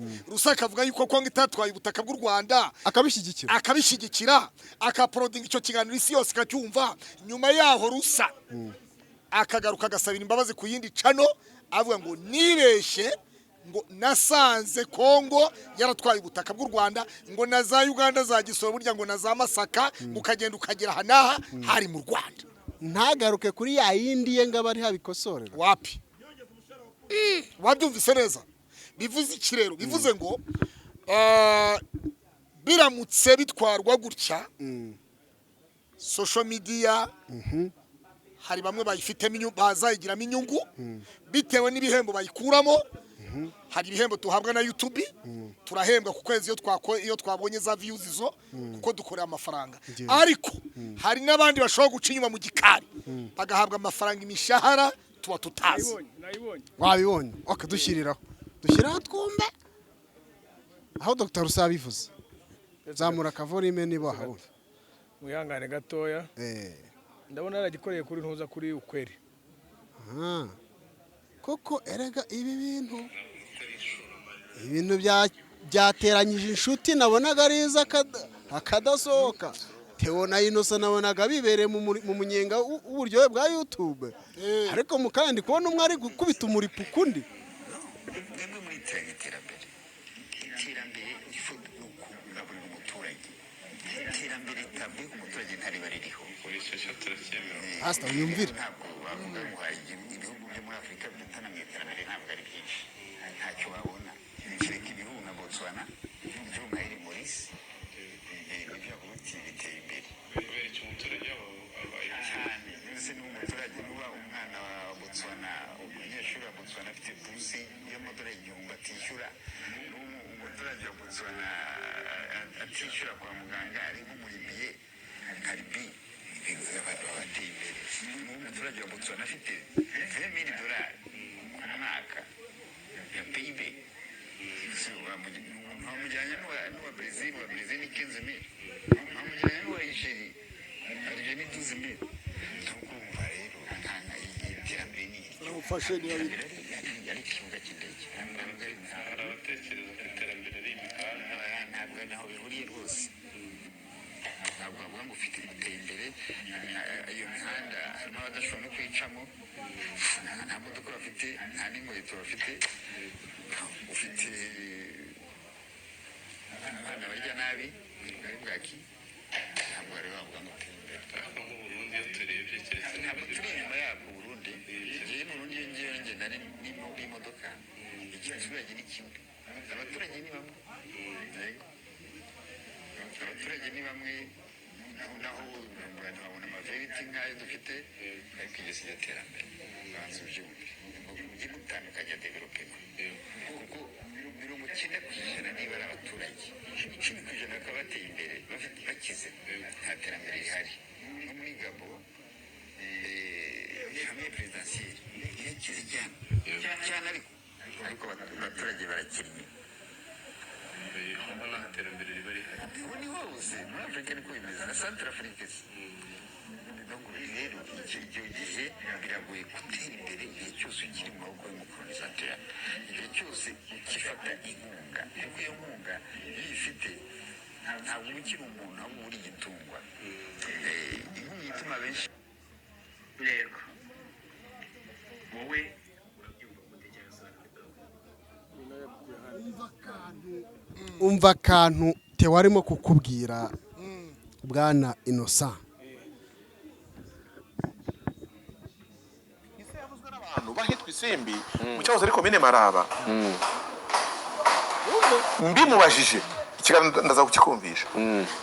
akavuga yuko Kongo itatwaye ubutaka bw'u Rwanda, Akabishyigikira. akabishyigikira, akauploadinga icyo kiganiro, isi yose ikacyumva, nyuma yaho Rusa akagaruka agasabira imbabazi ku yindi channel, avuga ngo nibeshye, ngo nasanze Kongo yaratwaye ubutaka bw'u Rwanda, ngo na za Uganda za Gisoro burya, ngo na za Masaka, ukagenda ukagera aha n'aha hari mu Rwanda? Ntagaruke kuri ya yindi ye ngo abe ari habikosorera. Wapi, wabyumvise neza. Bivuze iki rero? Bivuze ngo biramutse bitwarwa gutya, social media hari bamwe bayifitemo inyungu, bazayigiramo inyungu bitewe n'ibihembo bayikuramo. Hari ibihembo tuhabwa na YouTube, turahembwa ku kwezi iyo twabonye za views izo, kuko dukorera amafaranga. Ariko hari n'abandi bashobora guca inyuma mu gikari bagahabwa amafaranga, imishahara tuba tutazi. Nayibonye, nayibonye. Wabibonye? Ok, dushyiriraho, dushyiraho twumve aho Dr Rusa yabivuze. Zamura akavolume niba wahabona. Mwihangane gatoya. Ndabona yaragikoreye kuri ntuza, kuri Ukweli. Ah. Koko erega ibi bintu byateranyije inshuti nabonaga ari akadasohoka. Theo na Innocent nabonaga bibereye mu munyenga w'uburyohe bwa YouTube, ariko mu kandi kubona umwe ari gukubita umuripo ukundi. Mwebwe muritiranya iterambere. Iterambere ifu ni ukugaburira umuturage. Iterambere ritavuye ku muturage ntariba ririho. Pastor, unyumvire. Ntabwo wavuga ngo hari ibihugu byo muri Afurika bihatana mu iterambere, ntabwo ari byinshi, ntacyo wabona kereka ibihugu nka Botswana, igihugu nka Île Maurice, nibyo bavuga uti biteye imbere cyane. Mbese niba umuturage, niba umwana wa Botswana, umunyeshuri wa Botswana afite buruse y'amadolari 1000 atishyura, niba umuturage wa Botswana atishyura kwa muganga, ari nko muri Libiye nka Libi, abantu bateye imbere. Niba umuturage wa Botswana afite $20,000 ku mwaka ya PIB, wamujyanye n'uwa Brazil, wa Brazil ni 15,000, wamujyanye n'uwa Algeria, Algeria ni 12,000. Tukumva rero iterambere ni iryo. Umufashe niba Iterambere ari ikibuga cy'indege, ntabwo ari Hari abatekereza ko iterambere ari imihanda. Ntabwo ari naho bihuriye rwose. Ntabwo bavuga ngo ufite gutera imbere iyo mihanda harimo abadashobora no kuyicamo, nta modoka bafite, nta n'inkweto bafite. Ufite abana barya nabi, bari bwaki, ntabwo bari bavuga ngo uteye imbere. Ariko nk'Uburundi iyo turebye, keretse Ntabwo turi inyuma yabwo. Burundi, ngewe mu Burundi iyo ngiye ngenda n'imodoka, igiturage ni kimwe, abaturage ni bamwe. Yego, abaturage ni bamwe, naho ntiwabona amaveriti nk'ayo dufite, ariko iryo si ryo terambere. Banza ubyumve, mujye gutandukanya développement, kuko 90% niba ari abaturage, 10% bakaba bateye imbere, bafite bakize, nta terambere rihari. Nko muri Gabo, famille présidentielle irakize cyane cyane, ariko abaturage barakennye. Aho nta terambere riba rihari. Ubu ni hose muri Afurika niko bimeze, na Centre Afrique se. Donc rero icyo gihe biragoye gutera imbere igihe cyose ukiri mu maboko y'umucolonisateur, igihe cyose ukifata inkunga, kuko iyo nkunga iyo uyifite ntabwo uba ukiri umuntu, ahubwo uba uri igitungwa. Inkunga ituma benshi Yego, wowe urabyumva gute cyangwa se urabivugaho? Umva akantu Theo arimo kukubwira, bwana Innocent. Abantu bahitwa Isimbi mu cyahoze ari komine Maraba. Mbimubajije, ikiganiro ndaza kukikumvisha,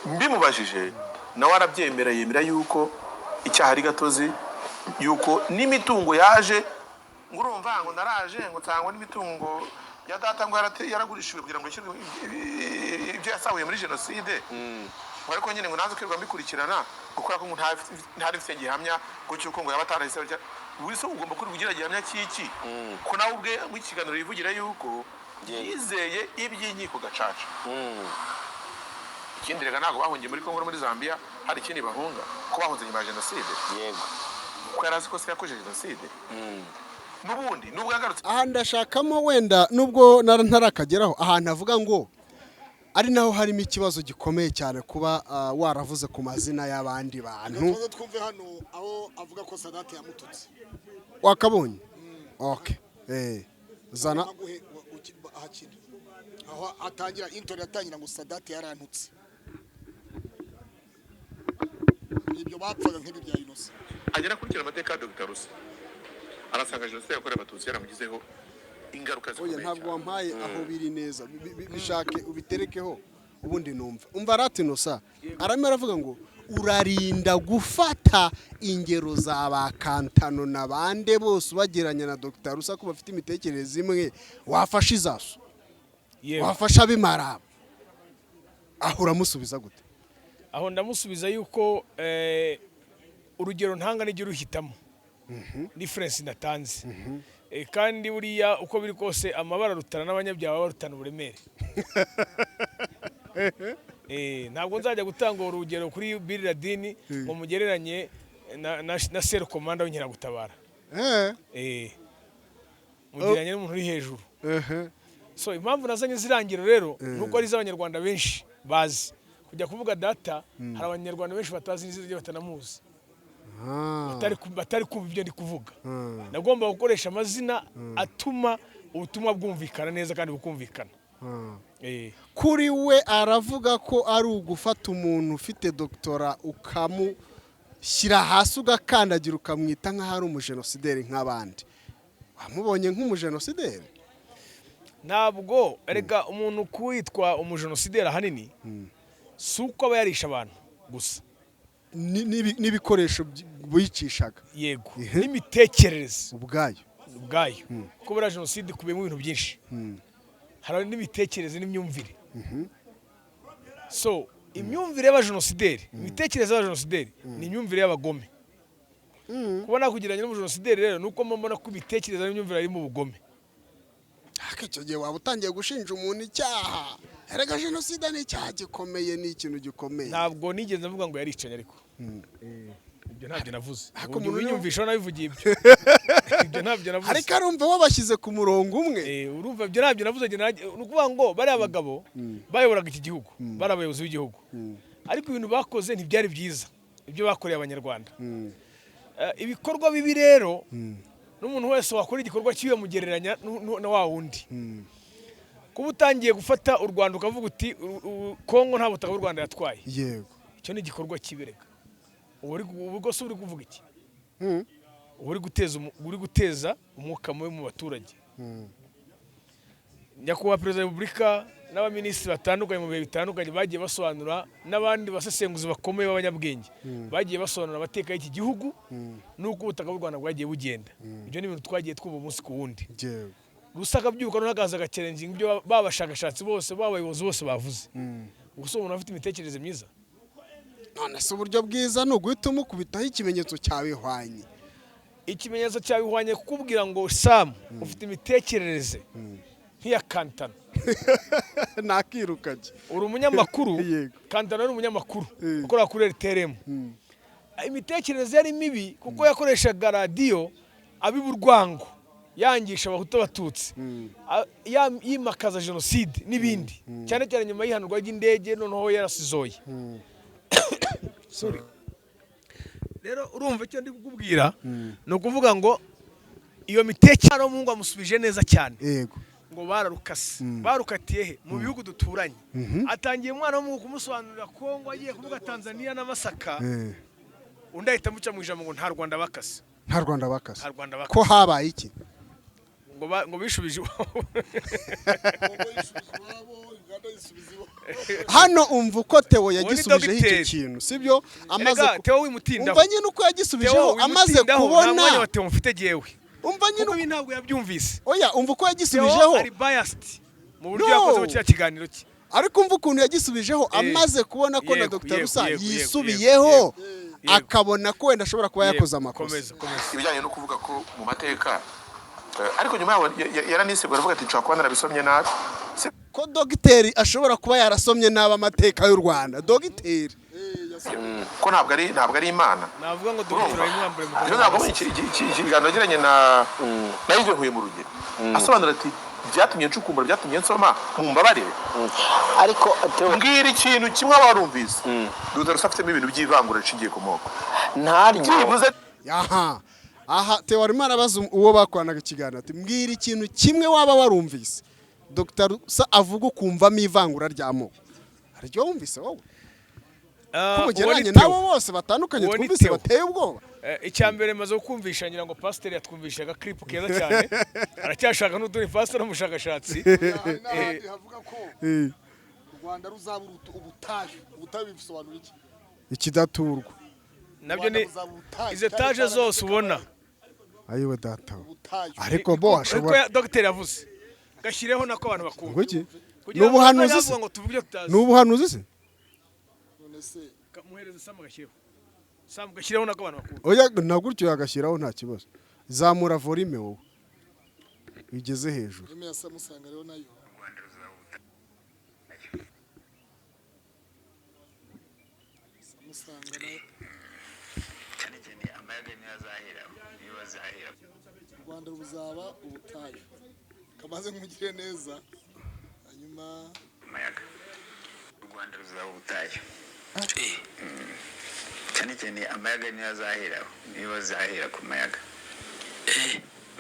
mbimubajije nawe arabyemera, yemera yuko icyaha ari gatozi, yuko n'imitungo yaje, ngo urumva ngo naraje ngo nsangwa n'imitungo ya data ngo yaragurishijwe kugira ngo ishyurwe ibyo yasahuye muri jenoside, ngo ariko nyine ngo naze kwirirwa mbikurikirana ngo kubera ko ngo ntari mfite gihamya ngo cy'uko ngo yaba atarahise. Buri se ugomba kuri kugira gihamya cy'iki, ko nawe ubwe mu kiganiro yivugira yuko yizeye iby'inkiko gacaca? Ikindi reka, ntabwo bahungiye muri Kongo no muri Zambia hari ikindi bahunga, ko bahunze nyuma ya jenoside. Kuko yari azi ko se yakoze jenoside n'ubundi nubwo yagarutse. Aha ndashakamo wenda nubwo ntarakageraho ahantu avuga ngo ari naho harimo ikibazo gikomeye cyane, kuba waravuze ku mazina y'abandi bantu. Tuze twumve hano aho avuga ko Sadate yamututse. Wakabonye? Okay, zana. Aguhe ahakina aho atangira intro, yatangira ngo Sadate yarantutse, ibyo bapfaga nk'ibi bya Innocent. Agera akurikira amateka ya Dr Rusa, arasanga jenoside yakorewe Abatutsi yaramugizeho ingaruka Oya, zikomeye ntabwo cyane. Wampaye aho biri neza. Bishake ubiterekeho ubundi numva. Umva ratinosa arimo aravuga ngo urarinda gufata ingero za ba Kantano na bande bose ubageranya na Dr Rusa, ko bafite imitekerereze imwe, wafashe izaso, wafashe ab'imaraba. Aho uramusubiza gute? Aho ndamusubiza yuko urugero ntanga nijya uruhitamo, reference natanze. Kandi buriya uko biri kose amabara arutana n'abanyabyaha baba barutana uburemere. Ntabwo nzajya gutanga urugero kuri Bin Laden ngo mugereranye na Sero Komanda w'inkeragutabara. Mugereranye n'umuntu uri hejuru. So impamvu nazanye zirangiro rero nuko ari iz'Abanyarwanda benshi bazi. Kujya kuvuga data, hari Abanyarwanda benshi batazi n'izina rye, batanamuzi, batari kumva ibyo ndi kuvuga. Nagomba gukoresha amazina atuma ubutumwa bwumvikana neza kandi bukumvikana. Kuri we aravuga ko ari ugufata umuntu ufite doctorat ukamushyira hasi, ugakandagira, ukamwita nk'aho ari umujenosideri nk'abandi. Wamubonye nk'umujenosideri? Ntabwo erega umuntu kwitwa umujenosideri ahanini si uko aba yarishe abantu gusa. N'ibikoresho bicishaga. Yego, n'imitekerereze ubwayo. Ubwayo, kuko buriya jenoside ikubiyemo ibintu byinshi, hari n'imitekerereze n'imyumvire. So imyumvire y'abajenosideri, imitekerereze y'abajenosideri ni imyumvire y'abagome. Kuba nakugereranya n'umujenosideri rero ni uko mbona ko imitekerereze n'imyumvire harimo ubugome. Ariko icyo gihe waba utangiye gushinja umuntu icyaha. Erega jenoside ni icyaha gikomeye, ni ikintu gikomeye. Ntabwo nigeze mvuga ngo yaricanye, ariko ibyo ntabyo navuze. Ariko ubu umuntu winyumvishaho nabivugiye ibyo, ibyo ntabyo navuze. Ariko arumva wabashyize ku murongo umwe. Urumva ibyo ntabyo navuze. Ni ukuvuga ngo bariya bagabo bayoboraga iki gihugu, bari abayobozi b'igihugu, ariko ibintu bakoze ntibyari byiza, ibyo bakoreye Abanyarwanda. Ibikorwa bibi rero, n'umuntu wese wakora igikorwa kibi bamugereranya na wa wundi. Kuba utangiye gufata u Rwanda ukavuga uti Kongo nta butaka bw'u Rwanda yatwaye, icyo ni igikorwa kibi. Reka ubu rwose uri kuvuga iki? Uba uri guteza umwuka mubi mu baturage. Nyakubahwa Perezida wa Repubulika n'abaminisitiri batandukanye mu bihe bitandukanye bagiye basobanura, n'abandi basesenguzi bakomeye b'abanyabwenge bagiye basobanura amateka y'iki gihugu n'uko ubutaka bw'u Rwanda bwagiye bugenda. Ibyo ni ibintu twagiye twumva umunsi ku wundi. Rusa akabyuka noneho akaza agachallenginga ibyo ba bashakashatsi bose, ba bayobozi bose bavuze. Gusa umuntu afite imitekerereze myiza? None se uburyo bwiza ni uguhita umukubitaho ikimenyetso cyabihwanye? Ikimenyetso cyabihwanye kukubwira ngo Samu ufite imitekerereze nk'iya Kantano. Nakirukanye. Uri umunyamakuru. Kantano ari umunyamakuru ukora kuri RTRM. Imitekerereze yari mibi kuko yakoreshaga radiyo abiba urwango, yangisha Abahutu Abatutsi, yimakaza jenoside n'ibindi, cyane cyane nyuma y'ihanurwa ry'indege, noneho yarasizoye. Sorry. Rero urumva icyo ndi kukubwira ni ukuvuga ngo iyo mitekerereze y'umuhungu amusubije neza cyane. Ngo bararukase, barukatiye he? Mu bihugu duturanye. Atangiye umwana w'umuhungu kumusobanurira Kongo, agiye kuvuga Tanzania na Masaka, undi ahita amuca mu ijambo ngo nta Rwanda bakase. Nta Rwanda bakase. Nta Rwanda bakase. Ko habaye iki? Ngo bishubije iwabo. Kongo yisubiza iwabo, Uganda yisubiza iwabo. Hano umva uko Theo Uwo ni yagisubijeho icyo dogiteri. kintu, sibyo? Amaze Erega Theo wimutindaho. Umva nyine uko yagisubijeho Theo amaze wimutindaho, nta kubona. mwanya wa Theo mfite jyewe. Umva nyine. Kuko ibi ntabwo yabyumvise. Oya, umva uko Theo yagisubijeho. ari biased mu buryo No. yakozemo kiriya kiganiro cye. Ariko umva ukuntu yagisubijeho amaze kubona ko na Dr. Rusa yisubiyeho, akabona ko wenda ashobora kuba yakoze amakosa. Komeza, komeza. Ibijyanye no kuvuga ko mu mateka, ariko nyuma yaho yaranisegura, aravuga ati nshobora kuba narabisomye nabi. Ko dogiteri ashobora kuba yarasomye nabi amateka y'u Rwanda, dogiteri. Ko ntabwo ari Imana. Navuga ngo dogiteri wayimwambure mu Rero ntabwo ikiganiro yagiranye na Yves Nkuye mu Rugero, asobanura ati byatumye ncukumbura, byatumye nsoma, mumbabarire. Ariko Theo, Mbwira ikintu kimwe warumvise Dr. Rusa afitemo ibintu by'ivangura rishingiye ku moko. Ntaryo. Byibuze. Aha Theo arimo arabaza uwo bakoranaga ikiganiro ati: "Mbwira ikintu kimwe waba warumvise Dr. Rusa avuga ukumvamo ivangura ry'amoko." Hari icyo wumvise wowe ko mugereranye nabo bose batandukanye Uwo ni twumvise Theo. bateye ubwoba? Icya mbere maze kukumvisha, ngira ngo pasiteri yatwumvisha agakiripu keza cyane, aracyashaka n'utundi, pasiteri n'umushakashatsi. Hari n'ahandi havuga ko u Rwanda ruzaba ubutayu. Ubutayu bisobanura iki? Ikidaturwa. Nabyo ni Rwanda buzaba ubutayu. izo etaje zose ubona. Ayiwe data we. Ubutayu. Ariko bo Ariko ashobora dogiteri yavuze gashyireho nako abantu bakunda Ngo iki? kugira Ni ngo ubuhanuzi se? batazavuga ngo tuvuge ibyo tutazi. Ni ubuhanuzi se? None se? Muhereze Samu gashyireho, Samu gashyireho nako abantu bakunda. Oya, na gutyo yagashyiraho, nta kibazo. Zamura volume wowe igeze hejuru. Volume ya Samusanga rero nayo. Rwanda ruzaba ubutayu. Samusanga nayo. Cyane cyane amayaga niyo azahera, niyo bazahera. U Rwanda ruzaba ubutayu, kamaze nkugire neza, hanyuma Amayaga, u Rwanda ruzaba ubutayu. Cyane cyane amayaga niyo azahera, niyo bazahera ku mayaga.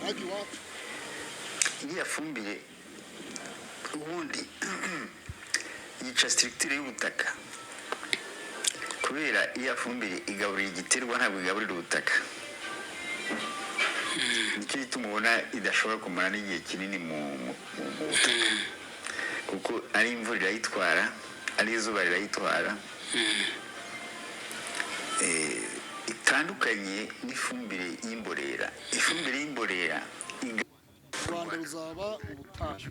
Hajya iwacu. Iriya fumbire ubundi yica structure y'ubutaka, kubera iriya fumbire igaburira igiterwa, ntabwo igaburira ubutaka. Nicyo gituma ubona idashobora kumara n'igihe kinini mu butaka, kuko ari imvura irayitwara, ari izuba rirayitwara. Itandukanye n'ifumbire y'imborera. Ifumbire y'imborera U Rwanda ruzaba ubutayu,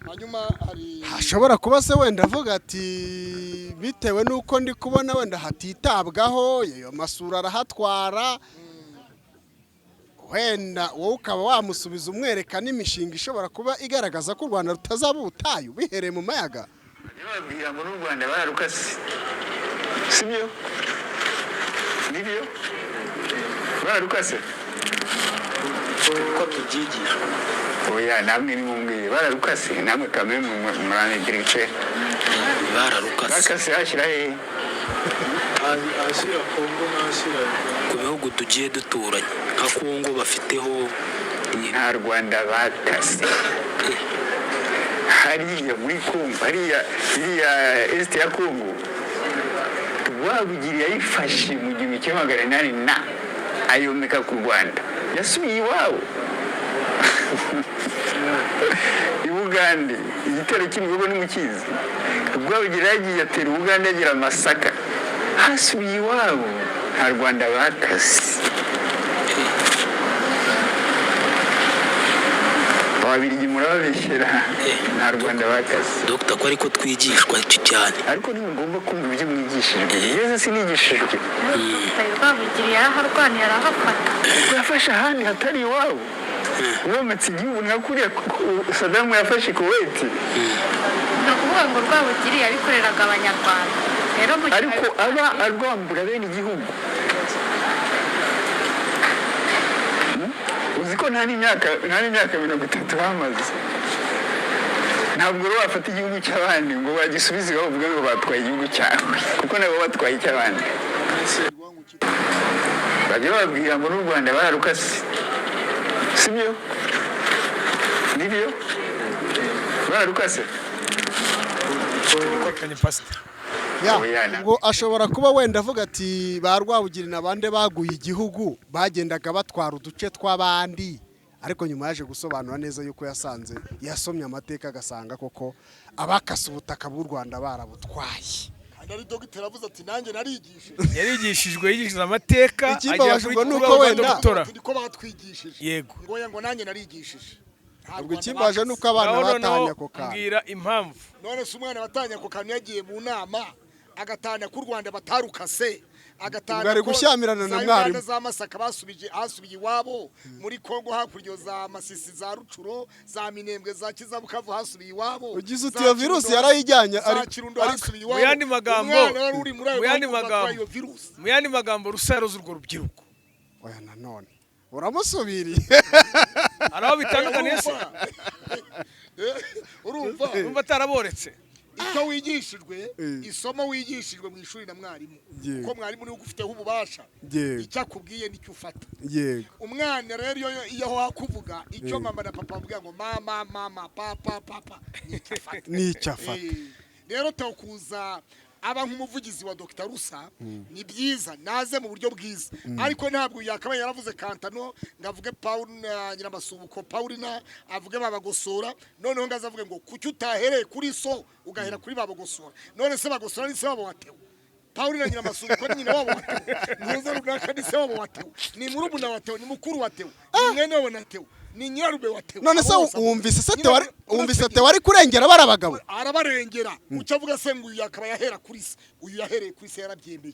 hanyuma hari Hashobora kuba se wenda avuga ati bitewe n'uko ndi kubona wenda hatitabwaho, ayo masura arahatwara, wenda wowe ukaba wamusubiza umwereka n'imishinga ishobora kuba igaragaza ko u Rwanda rutazaba ubutayu bihereye mu mayaga. Babwira ngo n'u Rwanda bararukase, sibyo? Nibyo, bararukase. Uko tubyigishwa. Oya, namwe nimumbwire, bararukase? Namwe kamwe muranegirike. Bararukase. Bakase hashyira hehe? Ahashyira Kongo n'ahashyira Ku bihugu tugiye duturanye nka Kongo bafiteho. Nta Rwanda bakase. Hariya muri Kongo, hariya iriya est ya Kongo, Rwabugiri yayifashe mu 1800 na ayomeka ku Rwanda, yasubiye iwabo i Bugande. Igitero cy'imigogo ntimukizi? Rwabugiri yagiye atera Ubugande, agira Amasaka, hasubiye iwabo. Nta Rwanda bakase. Ababiligi murababeshyera, nta Rwanda bakase. Dogita, ko ariko twigishwa cyane. Ariko ntimugomba kumva ibyo mwigishijwe. Yewe sinigishijwe. Rwabugiri yaraharwaniye arahafata. Yafashe ahandi hatari iwabo, wometse igihugu nka kuriya Sadamu yafashe Kuwait. Ni ukuvuga ngo Rwabugiri yabikoreraga Abanyarwanda rero mu gihe Ariko aba arwambura bene igihugu. Uzi ko nta n'imyaka 30 bamaze? Ntabwo rero wafata igihugu cy'abandi ngo bagisubize iwabo, uvuge ngo batwaye igihugu cyawe, kuko nabo batwaye icy'abandi. Bajya bababwira ngo n'u Rwanda bararukase, sibyo? Nibyo, bararukase. Kanye pastor. Ya, Oya, ngo ashobora kuba wenda avuga ati ba Rwabugiri na bande baguye igihugu bagendaga batwara uduce tw'abandi. Ariko nyuma yaje gusobanura neza yuko yasanze yasomye amateka, agasanga koko abakase ubutaka bw'u Rwanda barabutwaye. Kandi ari dogiteri, avuze ati: "Nanjye narigishije." Yarigishijwe, yigishije amateka, agera Ikimbabaje kuri ubwo ni ku uko rwego rwa wenda- doctorat. Ati: "Niko batwigishije." Yego. Ngo oya, ngo nanjye narigishije. Nta Ubwo Rwanda ikimbaje ni bakase. uko abana Ngaho noneho batanye ako kantu. mbwira impamvu. None se umwana watanye ako kantu, yagiye mu nama agatanya ko u Rwanda batarukase, agatanya Ubwo ari ko gushyamirana na za mwarimu. Uganda za Masaka basubije, hasubiye iwabo muri Kongo hakurya, za Masisi, za Rucuro, za Minembwe, za Kizabukavu hasubiye iwabo. Ugize uti Za iyo virusi Kirundo- yarayijyanye, za Kirundo hasubiye iwabo. Mu yandi magambo, Umwana wari uri muri ayo mu yandi mahugurwa magambo, atwaye iyo virusi. Mu yandi magambo, Rusa yaroze urwo rubyiruko. Oya, nanone uramusubiriye. Hari aho bitandukaniye se? Urumva? Urumva ataraboretse? Icyo wigishijwe, isomo wigishijwe mu ishuri na mwarimu, kuko mwarimu niwe ugufiteho ububasha, icyo akubwiye nicyo ufata. Umwana rero iyo aho hakuvuga icyo mama na papa bavuga ngo mama, mama, papa, papa, nicyo afata. Nicyo afata. Rero kuza aba nk'umuvugizi wa Dr Rusa ni byiza, naze mu buryo bwiza, ariko ntabwo yakabaye yaravuze Kantano, ngo avuge Paul na Nyiramasubuko Paulina, avuge babagosora, noneho ngo aze avuge ngo kuki utahereye kuri so ugahera kuri babagosora. None se Bagosora ni se wabo wa Theo? Paulina Nyiramasubuko ni nyina wabo wa Theo? Ntuze runaka ni se wabo wa Theo? Ni murumuna wa Theo? Ni mukuru wa Theo? Ni mwene wabo na Theo? Ni nyirarume wa Theo? None se Abo bose wumvise se Nyine Theo wumvise Theo ari kurengera bari abagabo? Arabarengera. Ucyo avuga se ngo uyu yakaba yahera kuri se, uyu yahereye kuri se yarabyemeye.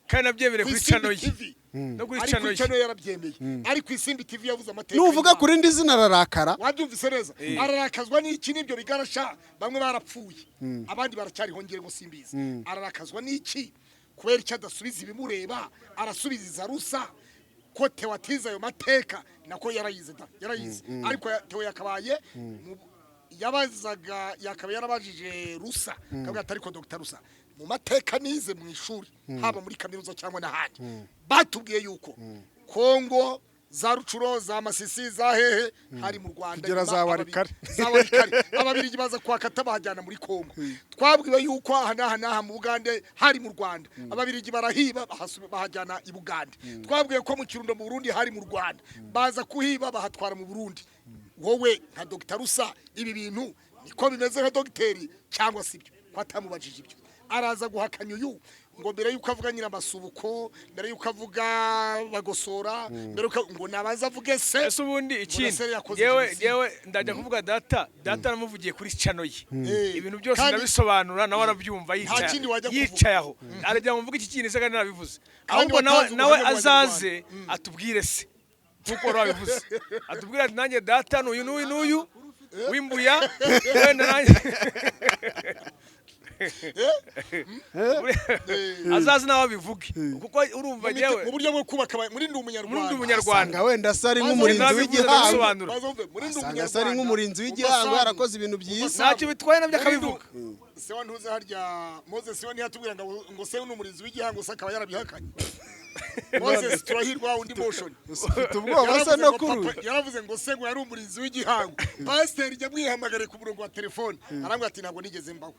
Kandi nabyemere Ku kuri Isimbi channel ye. TV. No kuri Ari channel kuri ye. channel yarabyemeye, ari ku Isimbi TV yavuze amateka Nuvuga y'Imana. kuri indi zina ararakara. Wabyumvise neza, ararakazwa n'iki? N'ibyo bigarasha bamwe barapfuye, abandi baracyariho, ngire ngo simbizi. Ararakazwa n'iki? Kubera icyo adasubiza ibimureba, arasubiza Rusa ko Theo atize ayo mateka, nako yarayize da, yarayize, ariko Theo yakabaye yabazaga, yakaba yarabajije Rusa, akavuga ati: "Ariko Dr Rusa, mu mateka nize mu ishuri, haba muri kaminuza cyangwa n'ahandi, batubwiye yuko Kongo za Rucuro, za Masisi, za hehe hari mu Rwanda, Kugera nyuma za Warikare. Za Warikare, Ababirigi baza kwakata bahajyana muri Kongo. Twabwiwe yuko aha n'aha n'aha mu Bugande hari mu Rwanda, Ababirigi barahiba, bahajyana i Bugande. Twabwiwe ko mu Kirundo mu Burundi hari mu Rwanda, baza kuhiba bahatwara mu Burundi. Wowe nka Dr Rusa, ibi bintu niko bimeze nka dogiteri cyangwa sibyo?" Ko atamubajije ibyo, araza guhakanya uyu ngo mbere yuko avuga Nyiramasubuko, mbere yuko avuga Bagosora, mbere yuko ngo nabanza avuge se. Ese ubundi ikindi se yakoze yewe jenoside. Yewe, ndajya kuvuga data, data namuvugiye kuri channel ye, ibintu byose Kandi- ndabisobanura, nawe arabyumva, yicaye kindi wajya kuvuga. Yicaye aho aragira ngo mvuge iki kintu se kandi narabivuze. Kandi Ahubwo nawe watanze nawe ubuhamya azaze atubwire se nkuko wari wabivuze, atubwire ati: "Nanjye data n'uyu n'uyu n'uyu w'imbuya wenda nanjye." Azaze nawe abivuge, kuko urumva Mu njyewe buryo bwo kubaka muri Ndi muri Umunyarwanda. Ndi Umunyarwanda. Asanga wenda se ari Maze nk'umurinzi nabivuze, w'igihango. ndabisobanura. Maze wumve, muri Ndi Asanga se ari Umunyarwanda, nk'umurinzi umva w'igihango, Samu, yarakoze ibintu byiza. Ntacyo bitwaye, nabyo akabivuga. Se wa ntuze harya Moses we ntiyatubwira ngo se ni umurinzi w'igihango, se akaba yarabihakanye? Moses Turahirwa, undi motion. Ufite ubwoba se Yaravuze no ngo kuri yaravuze ngo se ngo yari umurinzi w'igihango. Pasiteri jya mwihamagare ku murongo wa telefone, arambwira ati: "Ntabwo nigeze mbawe."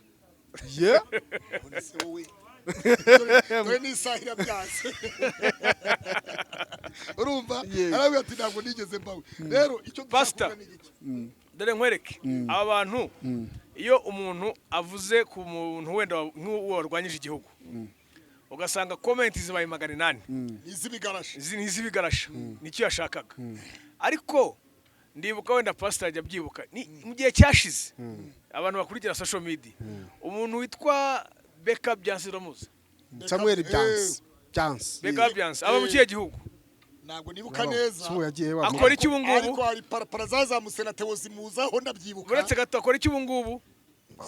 Ye. None se wowe, dore n'isaha irabyanze, urumva? Arambwira ati: "Ntabwo nigeze mbawe." Rero icyo dushaka Pastor. kuvuga ni iki? Dore nkwereke aba bantu, iyo umuntu avuze ku muntu wenda nk'uwo warwanyije igihugu, ugasanga comment zibaye 800. Ni iz'ibigarasha. Izi ni iz'ibigarasha, nicyo yashakaga. Ariko ndibuka, wenda pastor ajya abyibuka, ni mu gihe cyashize, abantu bakurikira social media, umuntu witwa Beka Byansi, uramuzi? Samuel Byansi, Byansi. Beka Byansi aba mu kihe gihugu? Ntabwo nibuka neza. Si uwo yagiye wa Akora iki ubu ngubu? Ariko hari parapara zazamutse na Theo zimuzaho, ndabyibuka. Uretse gato, akora iki ubu ngubu?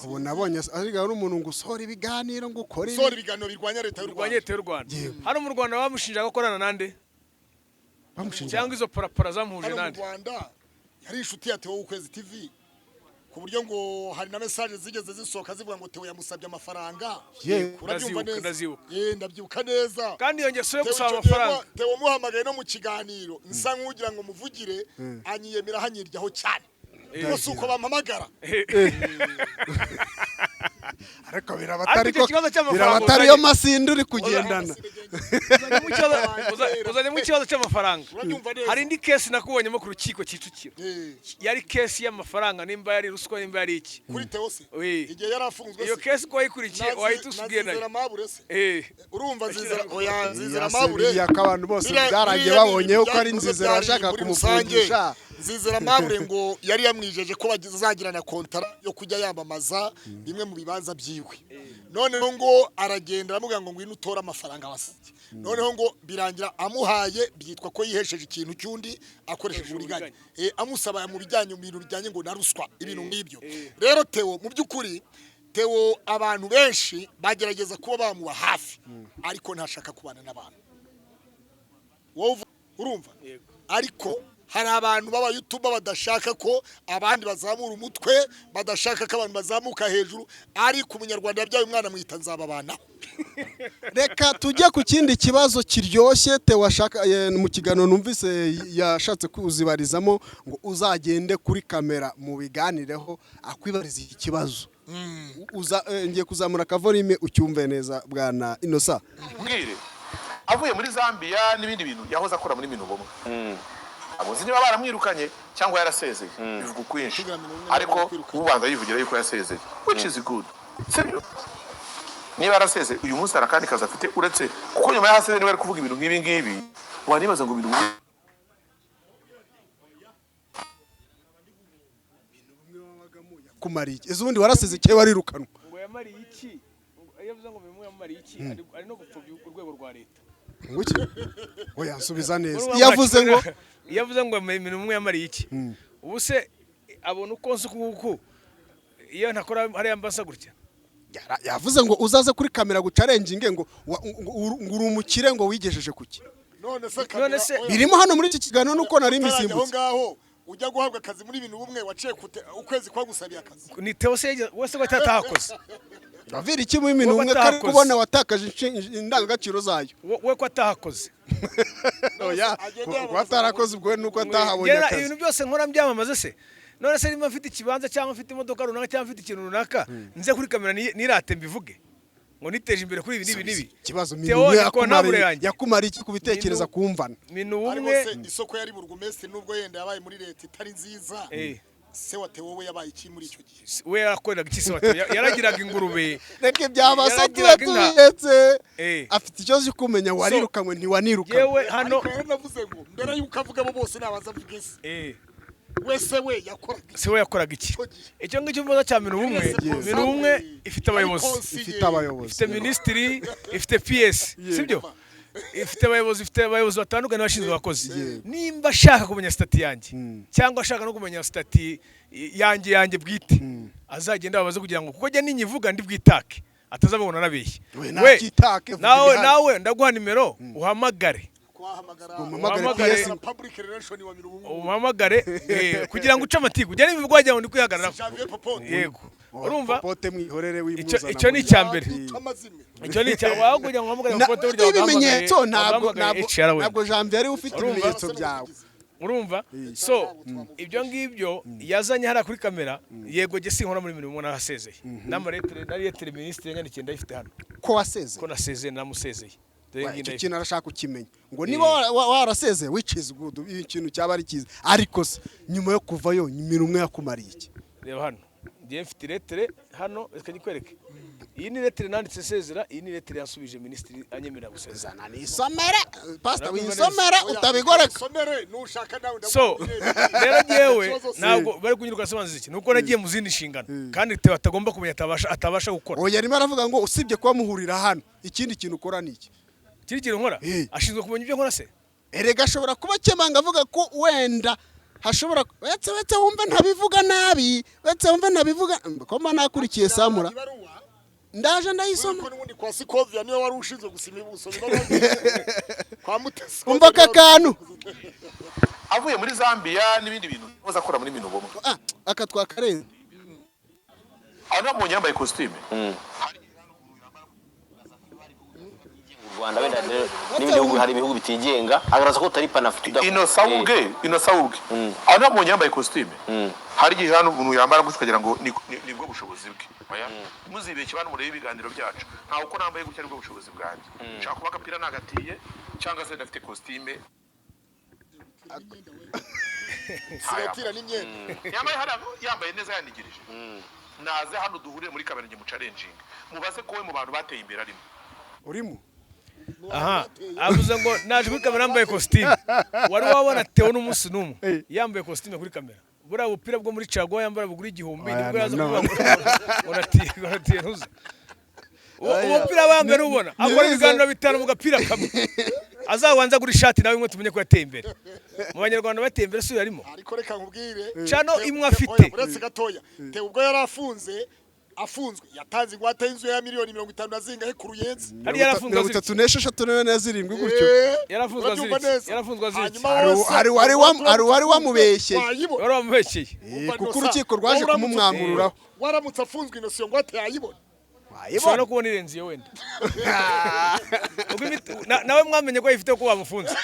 Ubu nabonye ariko ari umuntu ngo usohora ibiganiro, ngo ukore Usohora ibiganiro birwanya leta y'u Rwanya Rwanda. leta y'u Rwanda. Hano mu Rwanda bamushinjaga gukorana nande? Bamushinja? Cyangwa izo parapara zamuhuje Hano mu nande? Rwanda yari inshuti ya Theo w'Ukwezi TV, ku buryo ngo hari na message zigeze zisohoka zivuga ngo Theo yamusabye amafaranga. Urabyumva Ndazibukwa, neza? ndazibukwa. Ndabyibuka neza. Kandi iyo ngeso yo Theo gusaba icyo gihe amafaranga. Theo muhamagaye no mu kiganiro, nsa nk'ugira ngo muvugire, anyiyemera hanyiryaho cyane, kuko si uko bampamagara. Ariko Ariko birabatari icyo kibazo cy'amafaranga birabatari yo uzanye- masinde uri kugendana. Uzanyemo ikibazo cy'amafaranga. Urabyumva neza. Hari indi case nakubonyemo ku rukiko Kicukiro, yari case y'amafaranga, nimba yari ruswa, nimba yari iki. Kuri Theo se? Oui. Igihe yari afunzwe Iyo se? case uko wayikurikiye, wahita usubwiye na nayo. Nzizera Mabure se? Eh. Urumva Nzizera, oya, Nzizera Iya se, Mabure. biriya ko abantu bose byarangiye Biriya ni babonye ibintu ko ari byakoze Nzizera byari washaka muri rusange. kumufungisha. Nzizera Mabure ngo yari yamwijeje ko bazagirana kontara yo kujya yamamaza bimwe mu bibanza byiwe. Noneho ngo aragenda aramubwira ngo ngwino utore amafaranga wasabye. Noneho ngo birangira amuhaye, byitwa ko yihesheje ikintu cy'undi akoresheje uburiganya. Amusaba mu bijyanye mu bintu bijyanye ngo na ruswa, ibintu nk'ibyo. Rero Theo, mu by'ukuri Theo abantu benshi bagerageza kuba bamuba hafi, ariko ntashaka kubana n'abantu. Wowe urumva, ariko hari abantu b'aba YouTuber badashaka ko abandi bazamura umutwe, badashaka ko abantu bazamuka hejuru, ariko umunyarwanda yabyaye umwana mwita nzababanaho. Reka tujye ku kindi kibazo kiryoshye Theo ashaka mu kiganiro numvise yashatse kuzibarizamo, ngo uzagende kuri kamera mubiganireho, akwibariza iki kibazo. Ngiye kuzamura akavolume ucyumve neza, bwana Innocent. Mbwire, avuye muri Zambia n'ibindi bintu yahoze akora muri Minubumwe, ntabwo nzi niba baramwirukanye cyangwa yarasezeye, bivuga ukwinshi, ariko ubanza yivugira yuko yasezeye, which is good, sibyo? Niba yarasezeye, uyu munsi hari akandi kazi afite uretse kuko nyuma y'ahasezeye niba ari kuvuga ibintu nk'ibi ngibi, wanibaza ngo ibintu Kumara iki? Ese ubundi warasize icyo warirukanwa? Ngo yamariye iki? Ngo iyo avuze ngo bimwe yamariye iki, ari no gupfobya urwego rwa leta. Ngo iki? Oya, nsubiza neza. Urumva Iyo avuze ngo iyo avuze ngo imirimo umwe yamariye iki, ubu se abona uko nsa uku nguku iyo ntakora hariya mbasa gutya? Yavuze ngo uzaze kuri kamera gucarenginge ngo ngo uri umukire, ngo wigejeje kuki? None se None kamera se- oya, Birimo hano muri iki kiganiro nuko nari utarajya aho mbisimbutse. ngaho, ujya guhabwa akazi muri ibintu bumwe, waciye ukwezi kwagusabiye akazi. Ni Theo se wese ko atatahakoze? Ravira iki mu ibintu Wowe umwe kari atahakoze. kubona watakaje indangagaciro zayo? We ko atahakoze? Oya, kuba atarakoze ubwo nuko atahabonye Ngera akazi. ibintu byose nkora mbyamamaze se? None se niba mfite ikibanza cyangwa mfite imodoka runaka cyangwa mfite ikintu runaka, nze kuri kamera nirate mbivuge ngo niteje imbere kuri ibi n'ibi n'ibi? Ikibazo Theo Minubumwe ni kontabure yanjye. yakumara iki kubitekereza kumvana? Minu Ariko ubumwe se isoko yari burugumesitiri, nubwo yenda yabaye muri leta itari nziza, se wa Theo we yabaye iki muri icyo gihe? We yarakoreraga iki se wa Theo? Yaragiraga ingurube. Reka ibyabasa tuba Yaragiraga inka. tubiretse. Afite ikibazo cyo kumenya warirukanwe ntiwanirukanwe. Yewe hano Ariko rero navuze ngo mbere y'uko avuga abo bose nabanza avuge se wese we yakoraga iki? Se we yakoraga iki? Icyo gihe. Icyo ngicyo mvuze cya Minu ubumwe, Minu ubumwe ifite abayobozi, Ifite abayobozi. ifite minisitiri, ifite PS, sibyo? Ifite abayobozi batandukanye bashinzwe abakozi. Nimba ashaka kumenya status yanjye cyangwa ashaka no kumenya status yanjye bwite, azagenda babaze kugira ngo, kuko njye ninyivuga ndi bwitake atazababona nabeshye. We ntakitake, vuga Nawe ibihari. nawe ndaguha nimero uhamagare. Twahamagara Umpamagare. Uhamagare. PS. Public relation wa Minubumwe. Uhamagare kugira ngo uce amatiku ujye n'ibivugwa wagira ngo ndi kwihagararaho. Janvier Popote. Yego, urumva. Popote mwihorere Icyo wimuzana icyo ni muri- icya mbere. Amazimwe. Icyo ni icya wawe kugira ngo uhamagare Popote, burya Ibimenyetso ntabwo wahamagaye ntabwo HR wenda. ntabwo Janvier ari ufite Urumva? ibimenyetso byawe. Urumva, so ibyo ngibyo yazanye hariya kuri kamera, yego, jye sinkora muri mirimo, narasezeye n'amalettre na lettre minisitiri yanyandikiye ndayifite hano. Ko wasezeye? Ko nasezeye, namusezeye. Dore Wa, ngiyi icyo ndayifite. kintu arashaka kukimenya, ngo niba warasezeye, which is good, ikintu cyaba ari cyiza, ariko se nyuma yo kuvayo Minubumwe yakumariye iki? Reba hano, ngiye mfite lettre hano, reka nyikwereke. Iyi ni lettre nanditse sezera, iyi ni lettre yansubije minisitiri anyemerera gusezera. Zana nisomere, pastor. Urabyumva? Wisomere utabigoreka. Somere nushaka nawe. So rero njyewe ntabwo bari kunyurwa sobanza iki, nuko nagiye mu zindi nshingano kandi Theo atagomba kumenya, atabasha gukora. Oya, arimo aravuga ngo usibye kuba muhurira hano, ikindi kintu ukora ni iki? Ikindi kintu nkora? Ashinzwe kumenya ibyo nkora se? Erega ashobora kuba akemanga avuga ko wenda hashobora wetse wumve ntabivuga nabi, wetse wumve ntabivuga ko mba nakurikiye samura, ndaje ndayisoma. Ko n'ubundi kwa Sikovia niwe wari ushinzwe gusima ibuso kwa Mutesi. Umva aka kantu. Avuye muri Zambia n'ibindi bintu yahoze akora muri Minubumwe, Ah, aka twakarenze. aho nabonye yambaye kositime. U Rwanda wenda rero n'ibindi bihugu, hari ibihugu bitigenga, agaragaza ko utari panafrica. Innocent ubwe, Innocent ubwe, aho nabonye yambaye kositime, hari igihe hano umuntu yambara gutya ukagira ngo nibwo bushobozi bwe. Oya, muzibeshye bantu murebe ibiganiro byacu. Ntawe uko nambaye gutya aribwo bushobozi bwanjye. Nshaka kuba agapira nagatiye cyangwa se ndafite kositime. Sigatira n'imyenda. Yambaye hariya, yambaye neza, yanigirije. Naze hano duhurire muri kamera, njye muchallenginga, mubaze ko we mu bantu bateye imbere arimo. Urimo. Aha avuze ngo naje kuri kamera yambaye kositimu. Wari wabona Theo n'umunsi n'umwe yambaye kositimu kuri kamera? Buriya bupira bwo muri caguwa yambara bugura 1000, Oya, nibwo yaza no. kuvuga ngo natiye, ngo natiye ntuza. Uwo Oya. mupira aba yambaye ntubona akora ibiganiro bitanu mu gapira kamwe. Azabanza agura ishati nawe imwe, tumenye ko yateye imbere. Mu Banyarwanda bateye imbere si uyu arimo? Ariko reka nkubwire. Cano imwe afite. Oya, uretse gatoya, Theo ubwo yari afunze, afunzwe yatanze ingwate y'inzu ya miliyoni 50 na zingahe ku Ruyenzi. Hari yarafunzwe mirongo aziritse. itatu n'esheshatu na zirindwi gutyo. Yarafunzwe Urabyumva aziritse. neza? Yarafunzwe aziritse. Hanyuma Hari wowe se, hari uwari wamubeshyeye. wayibona. Wari wamubeshyeye. Umva Kuko Innocent, urukiko rwaje wowe kumumwamururaho. Waramutse afunzwe, Innocent, iyo ngwate yayibona? Ushobora no kubona irenze iyo wenda. Ubwo nawe mwamenye ko ayifite ko bamufunze.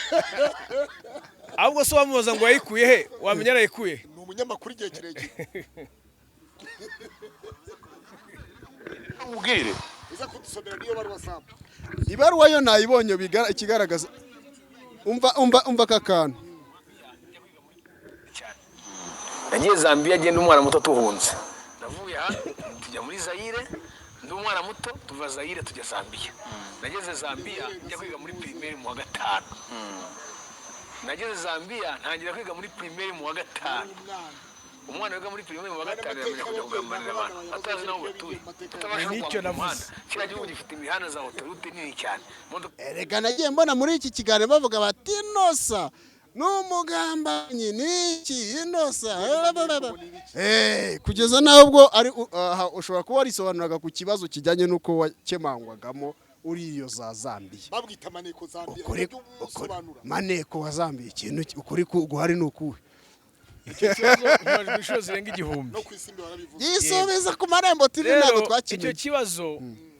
Ahubwo se wamubaza ngo yayikuye he, wamenya yarayikuye he? Ni umunyamakuru igihe kirekire. Ubwire. Uza kudusomera niyo baruwa sambu. Ibaruwa yo nayibonye, ikigaragaza, umva, umva, umva aka kantu. Nagiye Zambia agenda umwana muto, tuhunze. Navuye aha tujya muri Zayire ndi umwana muto, tuva Zayire tujya Zambia. Nageze Zambia njya kwiga muri primaire mu wa gatanu. Nageze Zambia ntangira kwiga muri primaire mu wa gatanu. Umwana wiga muri primaire mu wa gatanu yamenya kujya kugambanira abantu atazi n'aho batuye, atabasha no Nicyo kwambuka navuze. umuhanda. Kiriya gihugu gifite imihanda za autoroute nini cyane. Imodoka Erega nagiye mbona muri iki kiganiro bavuga bati Innocent ni umugambanyi, niki Innocent. Kugeza naho ubwo ari aha, ushobora kuba warisobanuraga ku kibazo kijyanye n'uko wakemangwagamo uri iyo za Zambia. Babwita maneko Zambia. Ukuri Ujye umusobanura. Maneko wa Zambia, ikintu ukuri guhari ni ukuhe? Icyo kibazo nkibajwe inshuro zirenga 1000. No ku Isimbi barabivuze. Yisubiza ku Marembo TV, ntabwo Rero icyo twakimenye. kibazo,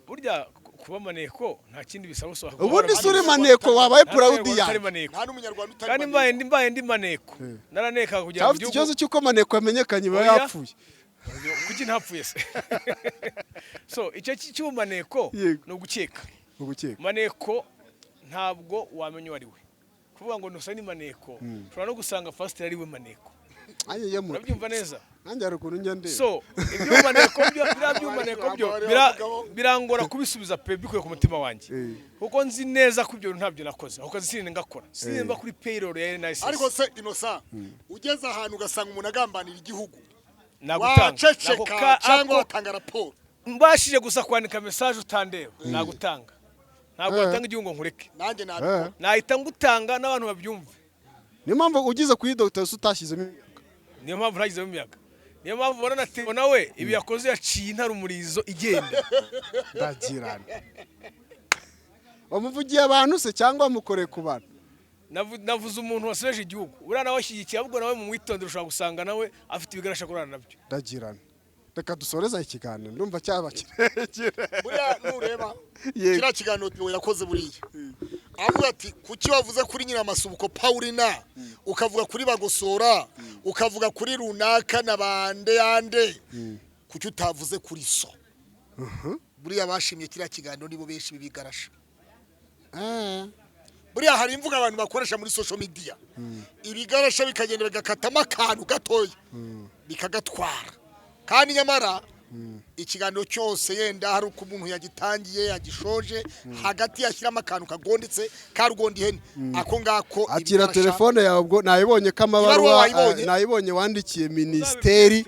burya kuba maneko nta kindi bisaba usohoka kuba Ubundi se uri warabizi. maneko wabaye Nta proud Munyarwanda utari yanjye. maneko. Nta n'Umunyarwanda utari Kandi maneko. mbaye ndi maneko, naranekaga kugira ngo Cyaba ufite ikibazo cy'uko maneko yamenyekanye iba Oya. yapfuye. Kuki ntapfuye se? So icyo cy'ubumaneko ni ugukeka. Ugukeka. Maneko ntabwo wamenya uwo ari we. Kuvuga ngo ntusa ni maneko, ushobora no gusanga fasiteri ari we maneko. Nanjye njya mu Urabyumva neza? Nanjye hari ukuntu njya ndeba. So iby'ubumaneko byo, biriya by'ubumaneko byo birangora kubisubiza pe, bikuye ku mutima wanjye, kuko nzi neza ko ibyo bintu ntabyo nakoze. Ako kazi sinigeze ngakora, sinigeze mba kuri payroll ya NISS. Ariko se Innocent, ugeze ahantu ugasanga umuntu agambanira igihugu, Nagutanga. waceceka cyangwa watanga raporo? Mbashije gusa kwandika message utandeba, nagutanga. Ntabwo watanga igihugu ngo nkureke. Nanjye nabikora. Nahita ngutanga n'abantu babyumve. Niyo mpamvu ugize kuri Dr. utashyizemo imiyaga. Niyo mpamvu ntagizemo imiyaga. Niyo mpamvu ubona na Theo nawe ibi yakoze yaciye intare umurizo igenda. Ndagirana, wamuvugiye abantu se cyangwa wamukoreye ku bantu? Navuze umuntu wasebeje igihugu. Uriya nawe ashyigikiye, ahubwo nawe mu mwitondere, ushobora gusanga nawe afite ibigarasha akorana nabyo. Ndagirana, reka dusoreze ikiganiro, ndumva cyaba kirekire. Buriya nureba Yego. kiriya kiganiro Theo yakoze, buriya avuga ati kuki wavuze kuri Nyiramasubuko Paulina, ukavuga kuri Bagosora, ukavuga kuri runaka na bande yande, kuki utavuze kuri so? Buriya bashimye kiriya kiganiro nibo benshi bibigarasha. Buriya hari imvugo abantu bakoresha muri social media, ibigarasha bikagenda bigakatamo akantu gatoya bikagatwara, kandi nyamara ikiganiro cyose yenda hari uko umuntu yagitangiye yagishoje, hagati yashyiramo akantu kagondetse karugonda ihene, ako ngako Akira ibigarasha- telefone yawe. Ubwo nayibonye ko Ibaruwa amabaruwa wayibonye? nayibonye, wandikiye minisiteri,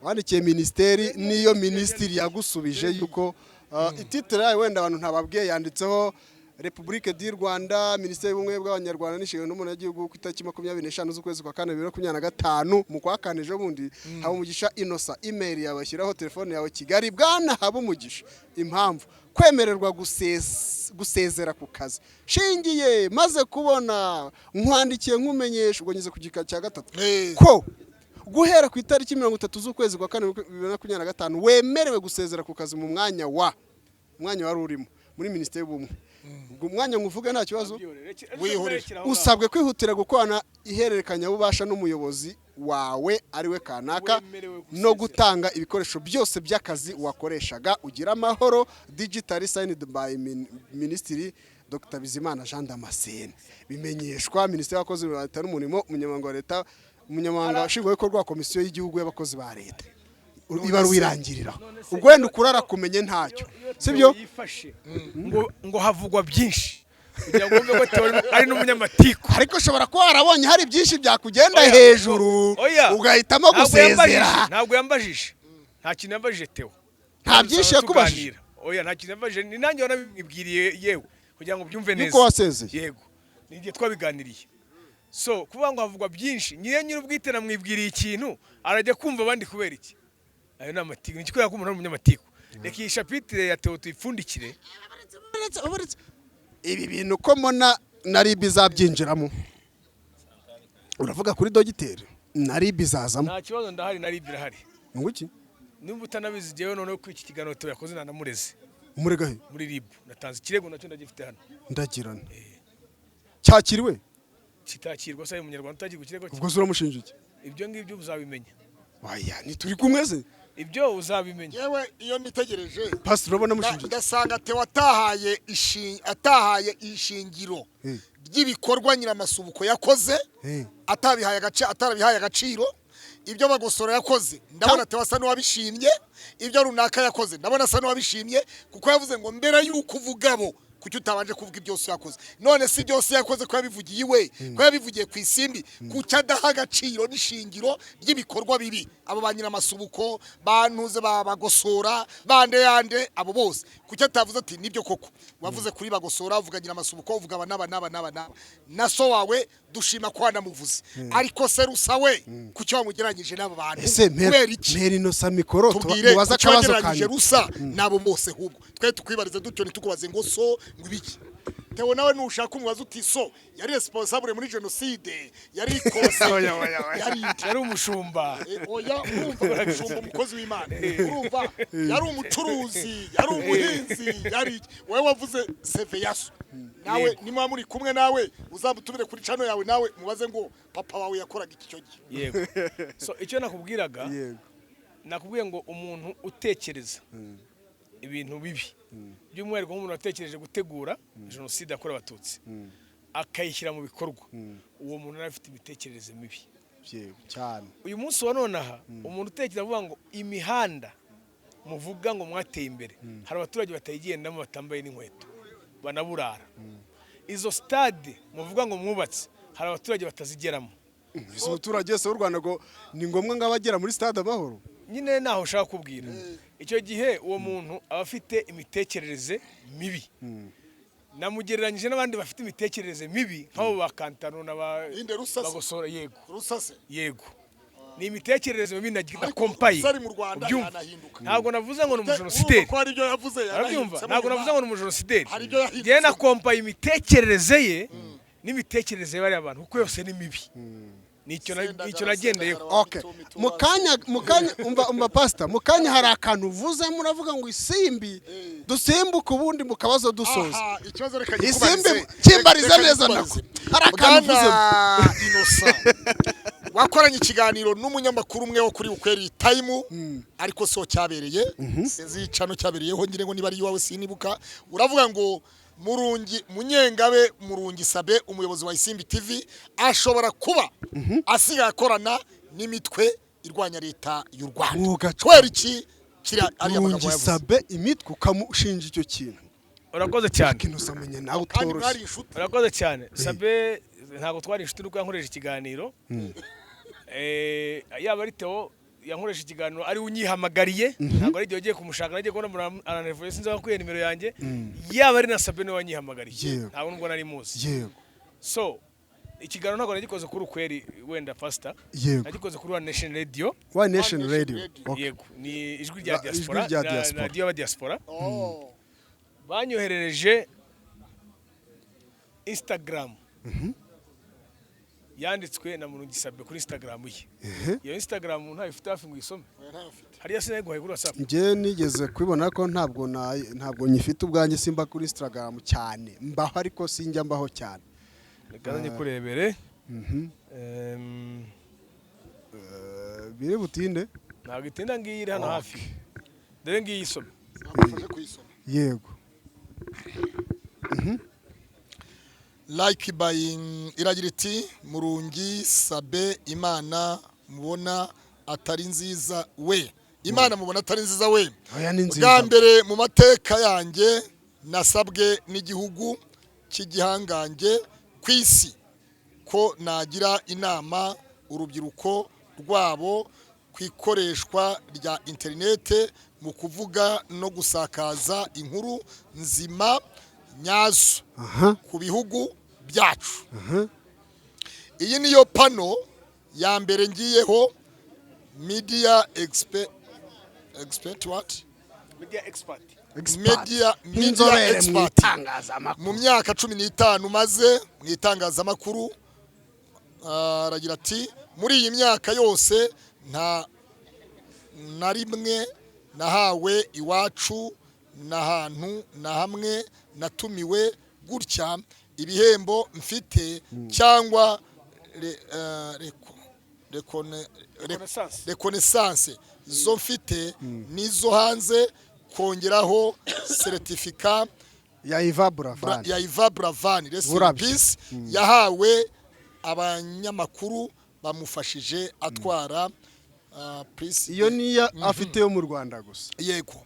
wandikiye minisiteri, niyo minisitiri yagusubije yuko ititire yayo wenda abantu ntababwiye, yanditseho Repubulike du Rwanda, Minisiteri y'Ubumwe bw'Abanyarwanda n'Inshingano n'Umunyagihugu, ku itariki 25 z'ukwezi kwa kane 2025, mu kwa kane ejo bundi. Habumugisha Innocent, email yawe ashyiraho, telefone yawe, Kigali. Bwana Habumugisha, impamvu kwemererwa gusezera ku kazi shingiye maze kubona, nkwandikiye nkumenyesha, ubwo ngeze ku gika cya gatatu, ko guhera ku itariki 30 z'ukwezi kwa kane 2025 wemerewe gusezera ku kazi mu mwanya wa umwanya wari urimo muri Minisiteri y'Ubumwe. Ubwo umwanya nkuvuge nta kibazo. Wihorere. Usabwe kwihutira gukorana ihererekanyabubasha n'umuyobozi. wawe ariwe kanaka, Wemerewe gusezera. no gutanga ibikoresho byose by'akazi wakoreshaga. Ugira amahoro. Digitally signed by Minisitiri Dr Bizimana Jean Damascene. Bimenyeshwa Minisiteri y'Abakozi ba Leta n'Umurimo, Umunyamabanga wa Leta, Umunyamabanga Nshingwabikorwa wa Komisiyo y'Igihugu y'Abakozi ba Leta. Ibaruwa irangirira ubwo. Wenda ukuri arakumenye, ntacyo, sibyo? Yifashe ngo havugwa byinshi kugira ngo wumve ko Theo ari n'umunyamatiku. Ariko ushobora kuba warabonye hari byinshi byakugenda Oya, hejuru, oya. ugahitamo Ntabwo gusezera. yambajije, ntabwo yambajije, nta kintu yambajije Theo. Nta byinshi yakubajije? Tuganira. Oya, nta kintu yambajije, ni nanjye wanabibwiriye yewe kugira ngo ubyumve neza. Yuko wasezeye? Yego, ni igihe twabiganiriye. So kuvuga ngo havugwa byinshi, nyine nyir'ubwite namwibwiriye ikintu, arajya kumva abandi kubera iki? Ayo ni amatiku, ni ikikwereka ko umuntu ari umunyamatiku. Reka iyi chapitre ya Theo tuyipfundikire. Ibi bintu ko mbona na RIB izabyinjiramo, uravuga kuri dogiteri, na RIB izazamo. Nta kibazo, ndahari, na RIB irahari. Ngo iki? Nimba utanabizi, jyewe noneho kuri iki kiganiro Theo yakoze nanamureze. Umurega he? Muri RIB natanze ikirego, nacyo ndagifite hano. Ndagirana cyakiriwe? Kitakirwa se umunyarwanda utakirwa ikirego cye? Ubwo se uramushinja iki? Ibyo ngibyo uzabimenya. Oya, ntituri kumwe se? Ibyo uzabimenya. Yewe, iyo nitegereje Pastor, urabona amushinja iki? ndasanga Theo atahaye ishingiro ry'ibikorwa Nyiramasubuko yakoze, atabihaye agaciro. Ibyo Bagosora yakoze, ndabona Theo asa n'uwabishimye. Ibyo runaka yakoze, ndabona asa n'uwabishimye, kuko yavuze ngo mbere y'uko uvuga abo, kuki utabanje kuvuga ibyo yakoze? None si byose yakoze, ko yabivugiye iwe, ko yabivugiye ku Isimbi, kuki adaha agaciro n'ishingiro ry'ibikorwa bibi abo ba Nyiramasubuko, bantuze, ba Bagosora, bande yande, abo bose? Kuki atavuze ati nibyo koko wavuze kuri Bagosora, uvuga Nyiramasubuko, uvuga aba n'aba n'aba n'aba n'aba, na so wawe dushima ko wanamuvuze, ariko se Rusa we kuki wamugereranyije n'abo bantu? Ese Kubera iki? mpera inosa mikoro, Tubwire, mubaze kuki akabazo wagereranyije kanyu. Rusa n'abo bose? Ahubwo twe tukwibarize dutyo, ntitukubaze ngo so ngo ibiki. Theo nawe nushaka umubaza uti so yari responsable muri jenoside, yari kose, yari Yari umushumba. Oya, urumva, umushumba, umukozi w'Imana, urumva, yari umucuruzi, yari umuhinzi, yari iki? Wowe wavuze CV ya so nawe. Niba muri kumwe nawe, uzamutumire kuri channel yawe, nawe mubaze ngo papa wawe yakoraga iki icyo gihe. Yego, so icyo nakubwiraga, nakubwiye ngo umuntu utekereza ibintu bibi, by'umwihariko nk'umuntu watekereje gutegura jenoside yakorewe Abatutsi akayishyira mu bikorwa, uwo muntu yari afite imitekerereze mibi. Yego cyane. Uyu munsi wa none aha, umuntu utekereza avuga ngo imihanda muvuga ngo mwateye imbere, hari abaturage batayigendamo, batambaye n'inkweto, banaburara. Izo stade muvuga ngo mwubatse, hari abaturage batazigeramo. Ese umuturage wese w'u Rwanda ngo ni ngombwa ngo abe agera muri Stade Amahoro? Nyine naho ushaka kubwira, icyo gihe uwo muntu aba afite imitekerereze mibi. Namugereranyije n'abandi bafite imitekerereze mibi nk'abo ba Kantano na ba Inde, Rusase? Bagosora, yego. Rusase? Yego, ni imitekerereze mibi na Ariko kompaye. Rusa ari mu Rwanda, Ubyumva? yanahinduka. Ntabwo navuze ngo ni umujenosideri. Urumva ko hari ibyo yavuze Arabyumva? yanahindutse. Ntabwo navuze ngo ni umujenosideri. Hari ibyo yahindutse. Njyewe na kompaye imitekerereze ye n'imitekerereze y'bariya bantu, kuko yose ni mibi. Sendagara, Nicyo nagendeyeho. Sendagara. Okay, mu kanya umva pastor, mu kanya hari akantu uvuze, muravuga ngo Isimbi, dusimbuke ubundi mu kabazo dusoza. Aha, ikibazo reka Isimbi nyikubarize. kimbariza Reka neza nyikubarize. nako hari akantu uvuzemo. Bwana Innocent, wakoranye ikiganiro n'umunyamakuru umwe wo kuri Ukweli Time, ariko so cyabereye, sinzi icano cyabereyeho, ngire ngo niba ari iwawe sinibuka. Uravuga ngo Murungi Munyengabe, Murungi Sabe, umuyobozi wa Isimbi TV, ashobora kuba asigaye akorana n'imitwe irwanya leta y'u Rwanda. Kubera iki kiriya ariya magambo Murungi yavuze? Sabe, imitwe, ukamushinja icyo kintu? Urakoze cyane. Innocent, amenye nawe Kandi utoroshye. mwari inshuti. Urakoze cyane. Sabe ntabwo twari inshuti, nuko yankoresha ikiganiro. Yaba ari Theo yankoresha ikiganiro ari we unyihamagariye, ntabwo ari igihe ugiye kumushaka, nagiye kubona arantelefone, sinzi aho akuye nimero yanjye. Yaba ari na Sabe niwe wanyihamagariye, ntabwo nubwo nari muzi. So ikiganiro ntabwo nagikoze kuri Ukweli wenda, pastor. Nagikoze kuri One Nation Radio. One Nation Radio. Okay. Yego, ni ijwi rya diaspora. Ijwi rya diaspora. Radiyo y'abadiaspora. Oh. Banyoherereje Instagram yanditswe na Murungi Sabe kuri Instagram ye. Iyo Instagram ntayo ifite hafi ngo uyisome? Oya, ntayo mfite. Hariya sinayiguhaye kuri WhatsApp? Njye nigeze kubibona ko ntabwo nyifite ubwanjye. Simba kuri Instagram cyane, mbaho ariko sinjya mbaho cyane. Reka nze nyikurebere. Biri butinde. Ntabwo itinda, ngiyi iri hano hafi, dore ngiyi, isome. Nagufashe kuyisoma. Yego. Like by iragira iti: "Murungi Sabe, Imana mubona atari nziza we, Imana mubona atari nziza we." Oya, ni nziza. Bwa mbere mu mateka yanjye nasabwe n'igihugu cy'igihangange ku isi ko nagira inama urubyiruko rwabo ku ikoreshwa rya interinete mu kuvuga no gusakaza inkuru nzima nyazo ku bihugu byacu. Iyi niyo panel ya mbere ngiyeho, media expert what? Media expert. Media Nk'inzobere mu expert. itangazamakuru. Mu myaka 15 maze mu itangazamakuru, aragira ati: "Muri iyi myaka yose nta na rimwe nahawe iwacu n'ahantu na hamwe natumiwe gutya. Ibihembo mfite cyangwa Reconnaissance. Reconnaissance zo mfite nizo hanze, kongeraho certificat ya Iva Buravan. Ya Iva Buravan, rest in Burabyo. peace, yahawe abanyamakuru bamufashije atwara Peace." Iyo niyo afite yo mu Rwanda gusa. Yego.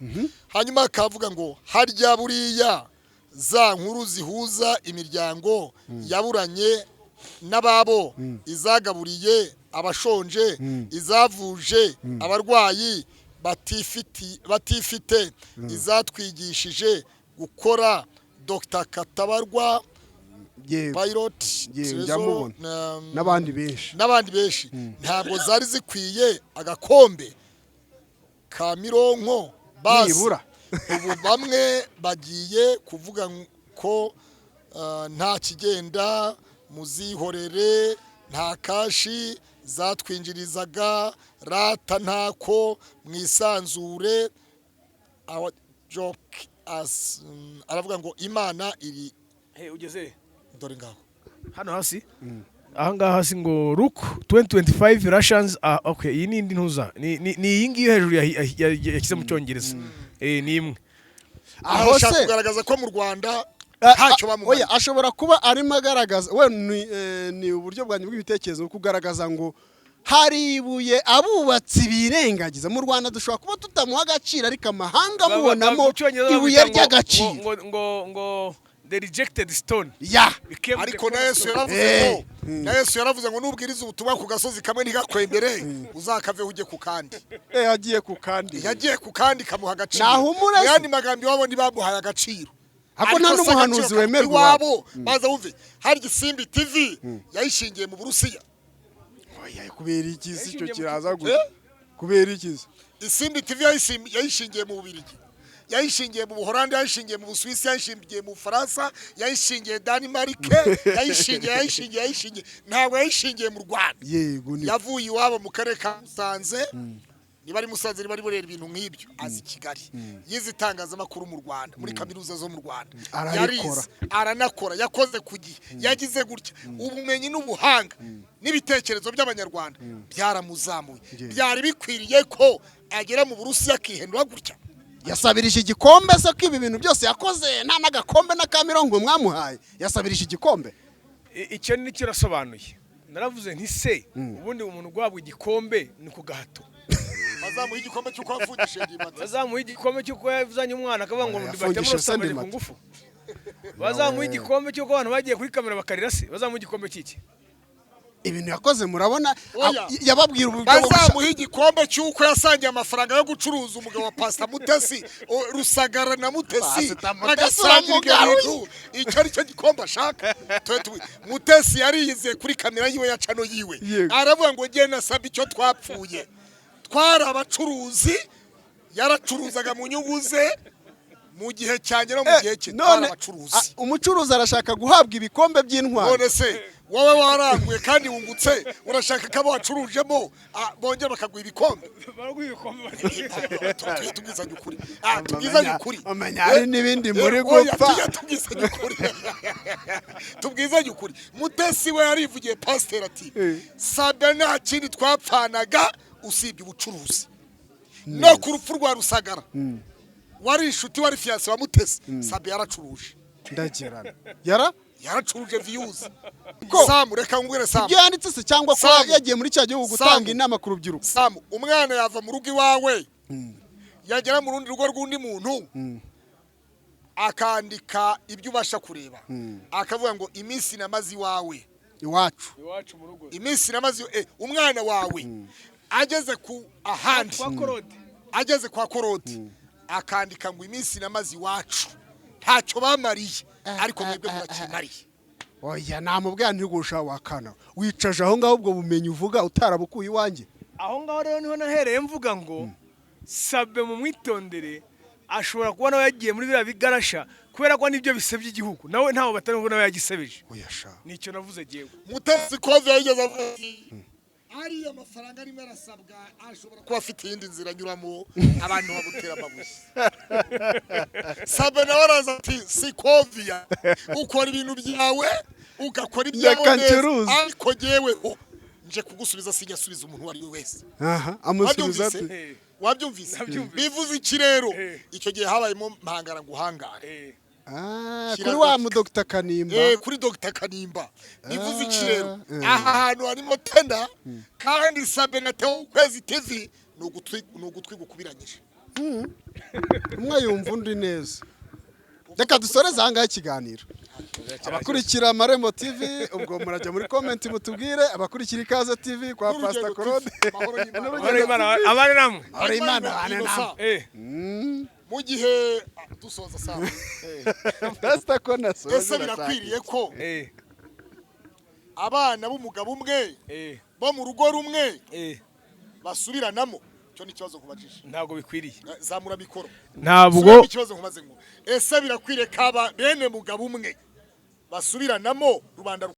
Hanyuma akavuga ngo: "Harya buriya za nkuru zihuza imiryango yaburanye n'ababo, izagaburiye abashonje, izavuje abarwayi batifite, izatwigishije gukora, Dr Katabarwa, Pilot Yego, Trezor, njya mubona. N'abandi benshi. N'abandi benshi, ntabwo zari zikwiye agakombe ka mironko basi?" Nibura. "Ubu bamwe bagiye kuvuga ko nta kigenda, muzihorere, nta cash zatwinjirizaga rata, ntako mwisanzure." Our joke as aravuga ngo Imana iri Hey, ugeze Dore ngaho. Hano hasi, aha ngaha hasi ngo "Look 2025 Russians", ah, okay, iyi ni indi ntuza, ni iyi ngiyi hejuru yashyize mu Cyongereza, ni imwe. Aho Arashaka se kugaragaza ko mu Rwanda ntacyo oya, bamumariye. Ashobora kuba arimo agaragaza we ni uburyo bwanjye bw'ibitekerezo, kugaragaza ngo hari ibuye abubatsi birengagiza mu Rwanda. Dushobora kuba tutamuha agaciro, ariko amahanga amubonamo Mu Cyongereza ibuye bamwita ry'agaciro. ngo the rejected stone became the Ariko na Yesu cornerstone. yaravuze ngo, na Yesu yaravuze ngo nubwiriza ubutumwa ku gasozi kamwe ntigakwembere, uzakaveho ujye ku kandi. Yagiye ku kandi. Yagiye ku kandi kamuha agaciro. Nahumure Mu se. yandi magambo, iwabo ntibamuhaye agaciro. Ako nta Ariko se n'umuhanuzi agaciro wemerwa iwabo. Baza wumve, hari Isimbi TV yayishingiye mu Burusiya. Oya, kubera iki se icyo Yashingiye mu kiraza Eh? gutya? Kubera iki se? Isimbi TV yayishingiye mu Bubiligi, yayishingiye mu Buholandi, yayishingiye mu Busuwisi, yayishingiye mu Bufaransa, yayishingiye Danimarike, yayishingiye, yayishingiye, yayishingiye, ntabwo yayishingiye mu Rwanda. Yego, ni Yavuye iwabo mu karere ka Musanze, niba ari Musanze, niba ari Burera, ibintu nk'ibyo, azi Kigali, yize itangazamakuru mu Rwanda, muri kaminuza zo mu Rwanda. Ararikora. Yarize, aranakora, yakoze ku gihe, yagize gutya. Ubumenyi n'ubuhanga n'ibitekerezo by'Abanyarwanda byaramuzamuye. Byari bikwiriye ko agera mu Burusiya akihendura gutya? Yasabirije igikombe se, ko ibi bintu byose yakoze nta n'agakombe n'akamirongo mwamuhaye? Yasabirije igikombe. Icyo ni cyo urasobanuye. Naravuze nti: "Se ubundi umuntu guhabwa igikombe ni ku gahato?" Bazamuha igikombe cy'uko yafungishije Ndimbati. Bazamuha igikombe cy'uko yazanye umwana akavuga ngo Oya, Ndimbati yafungishije se yamusambaje ku Ndimbati. ngufu? Bazamuha igikombe cy'uko abantu bagiye kuri kamera bakarira se? Bazamuha igikombe cy'iki? Ibintu yakoze murabona Oya. yababwira uburyo bwo Bazamuha igikombe cy'uko yasangiye amafaranga yo gucuruza umugabo wa Pasita Mutesi, Rusagara na Mutesi, Pastor Mutesi bagasangira ibyo uramugaruye. bintu. Icyo ari cyo gikombe ashaka. Mutesi yariyizeye kuri kamera yiwe ya channel yiwe. Aravuga ngo: "Ngiye nasabye icyo twapfuye, twari abacuruzi." Yaracuruzaga mu nyungu ze mu gihe cyanjye no mu gihe cye, twari None abacuruzi. Umucuruzi arashaka guhabwa ibikombe by'intwari. None se wowe waranguye kandi wungutse, urashaka ko abo wacurujemo bongera bakaguha ibikombe? Baraguha ibikombe. Tujye tubwizanya ukuri. Tubwizanye ukuri. Umenya hari n'ibindi muri Oya, gupfa. tujye tubwizanya ukuri, tubwizanye ukuri. Mutesi we yarivugiye, pasiteri ati: "Sabe nta kindi twapfanaga Usibye ubucuruzi. No ku rupfu rwa Rusagara, wari inshuti, wari fiancé wa Mutesi, Sabe yaracuruje. Ndagerana yara. Yaracuruje views. Ko? Samu, reka ngwire, Samu. Ibyo yanditse se, cyangwa ko Samu. yagiye muri cya gihugu gutanga Samu. inama ku rubyiruko? Samu, umwana yava mu rugo iwawe, yagera mu rundi rugo rw'undi muntu, akandika ibyo ubasha kureba, akavuga ngo iminsi namaze iwawe. Iwacu. Iwacu mu rugo. Iminsi namaze, umwana wawe ageze ku ahandi, kwa Korode, ageze kwa Korode, akandika ngo iminsi namaze iwacu ntacyo bamariye, ariko mwebwe murakimariye. Oya, namubwira ntigusha wakana wicaje aho ngaho, ubwo bumenyi uvuga utarabukuye iwanjye. Aho ngaho rero niho nahereye mvuga ngo Sabe mu mwitondere, ashobora kuba nawe yagiye muri biriya bigarasha, kubera ko nibyo bisebya igihugu, nawe ntawe batari ngo nawe yagisebeje. Oya sha. Nicyo navuze jyewe. Mutesi Kove yigeze avuga ati ariya mafaranga arimo arasabwa ashobora kuba afite iyindi nzira anyuramo, abantu bamutera amabuye. Sabe nawe araza ati Sikoviya, ukora ibintu byawe, ugakora ibyawe Reka neza, ncuruze. ariko jyewe nje kugusubiza, sinjya umuntu uwo ari we wese. Aha amusubiza ati? Wabyumvise? Wabyumvise? Nabyumvise. Bivuze iki rero? Eh. Icyo gihe habayemo mpangara nguhangare. Ah, Shyira kuri wa mu Dr Kanimba. Kuri Dr Kanimba. Bivuze iki rero? Ah, Aha hantu harimo tenda, kandi Sabe na Theo Ukwezi TV ni ugutwi gukubiranyije. Umwe yumva undi neza. Reka dusoreze aha ngaha ikiganiro. Abakurikira Amarembo TV, ubwo murajya muri comment mutubwire. Abakurikira Ikaze TV kwa N'Urugendo Pastor TV. Claude. Amahoro y'Imana. Amahoro y'Imana, abane namwe. Amahoro y'Imana abane namwe. Mu gihe dusoza, sawa? Pastor ko nasoje. Ese birakwiriye ko abana b'umugabo umwe, bo mu rugo rumwe, basubiranamo? Icyo ni ikibazo nkubajije. Ntabwo bikwiriye. Zamura mikoro. Ntabwo. Subiramo ikibazo nkubaze ngo ese birakwiriye ko aba bene mugabo umwe basubiranamo, rubanda?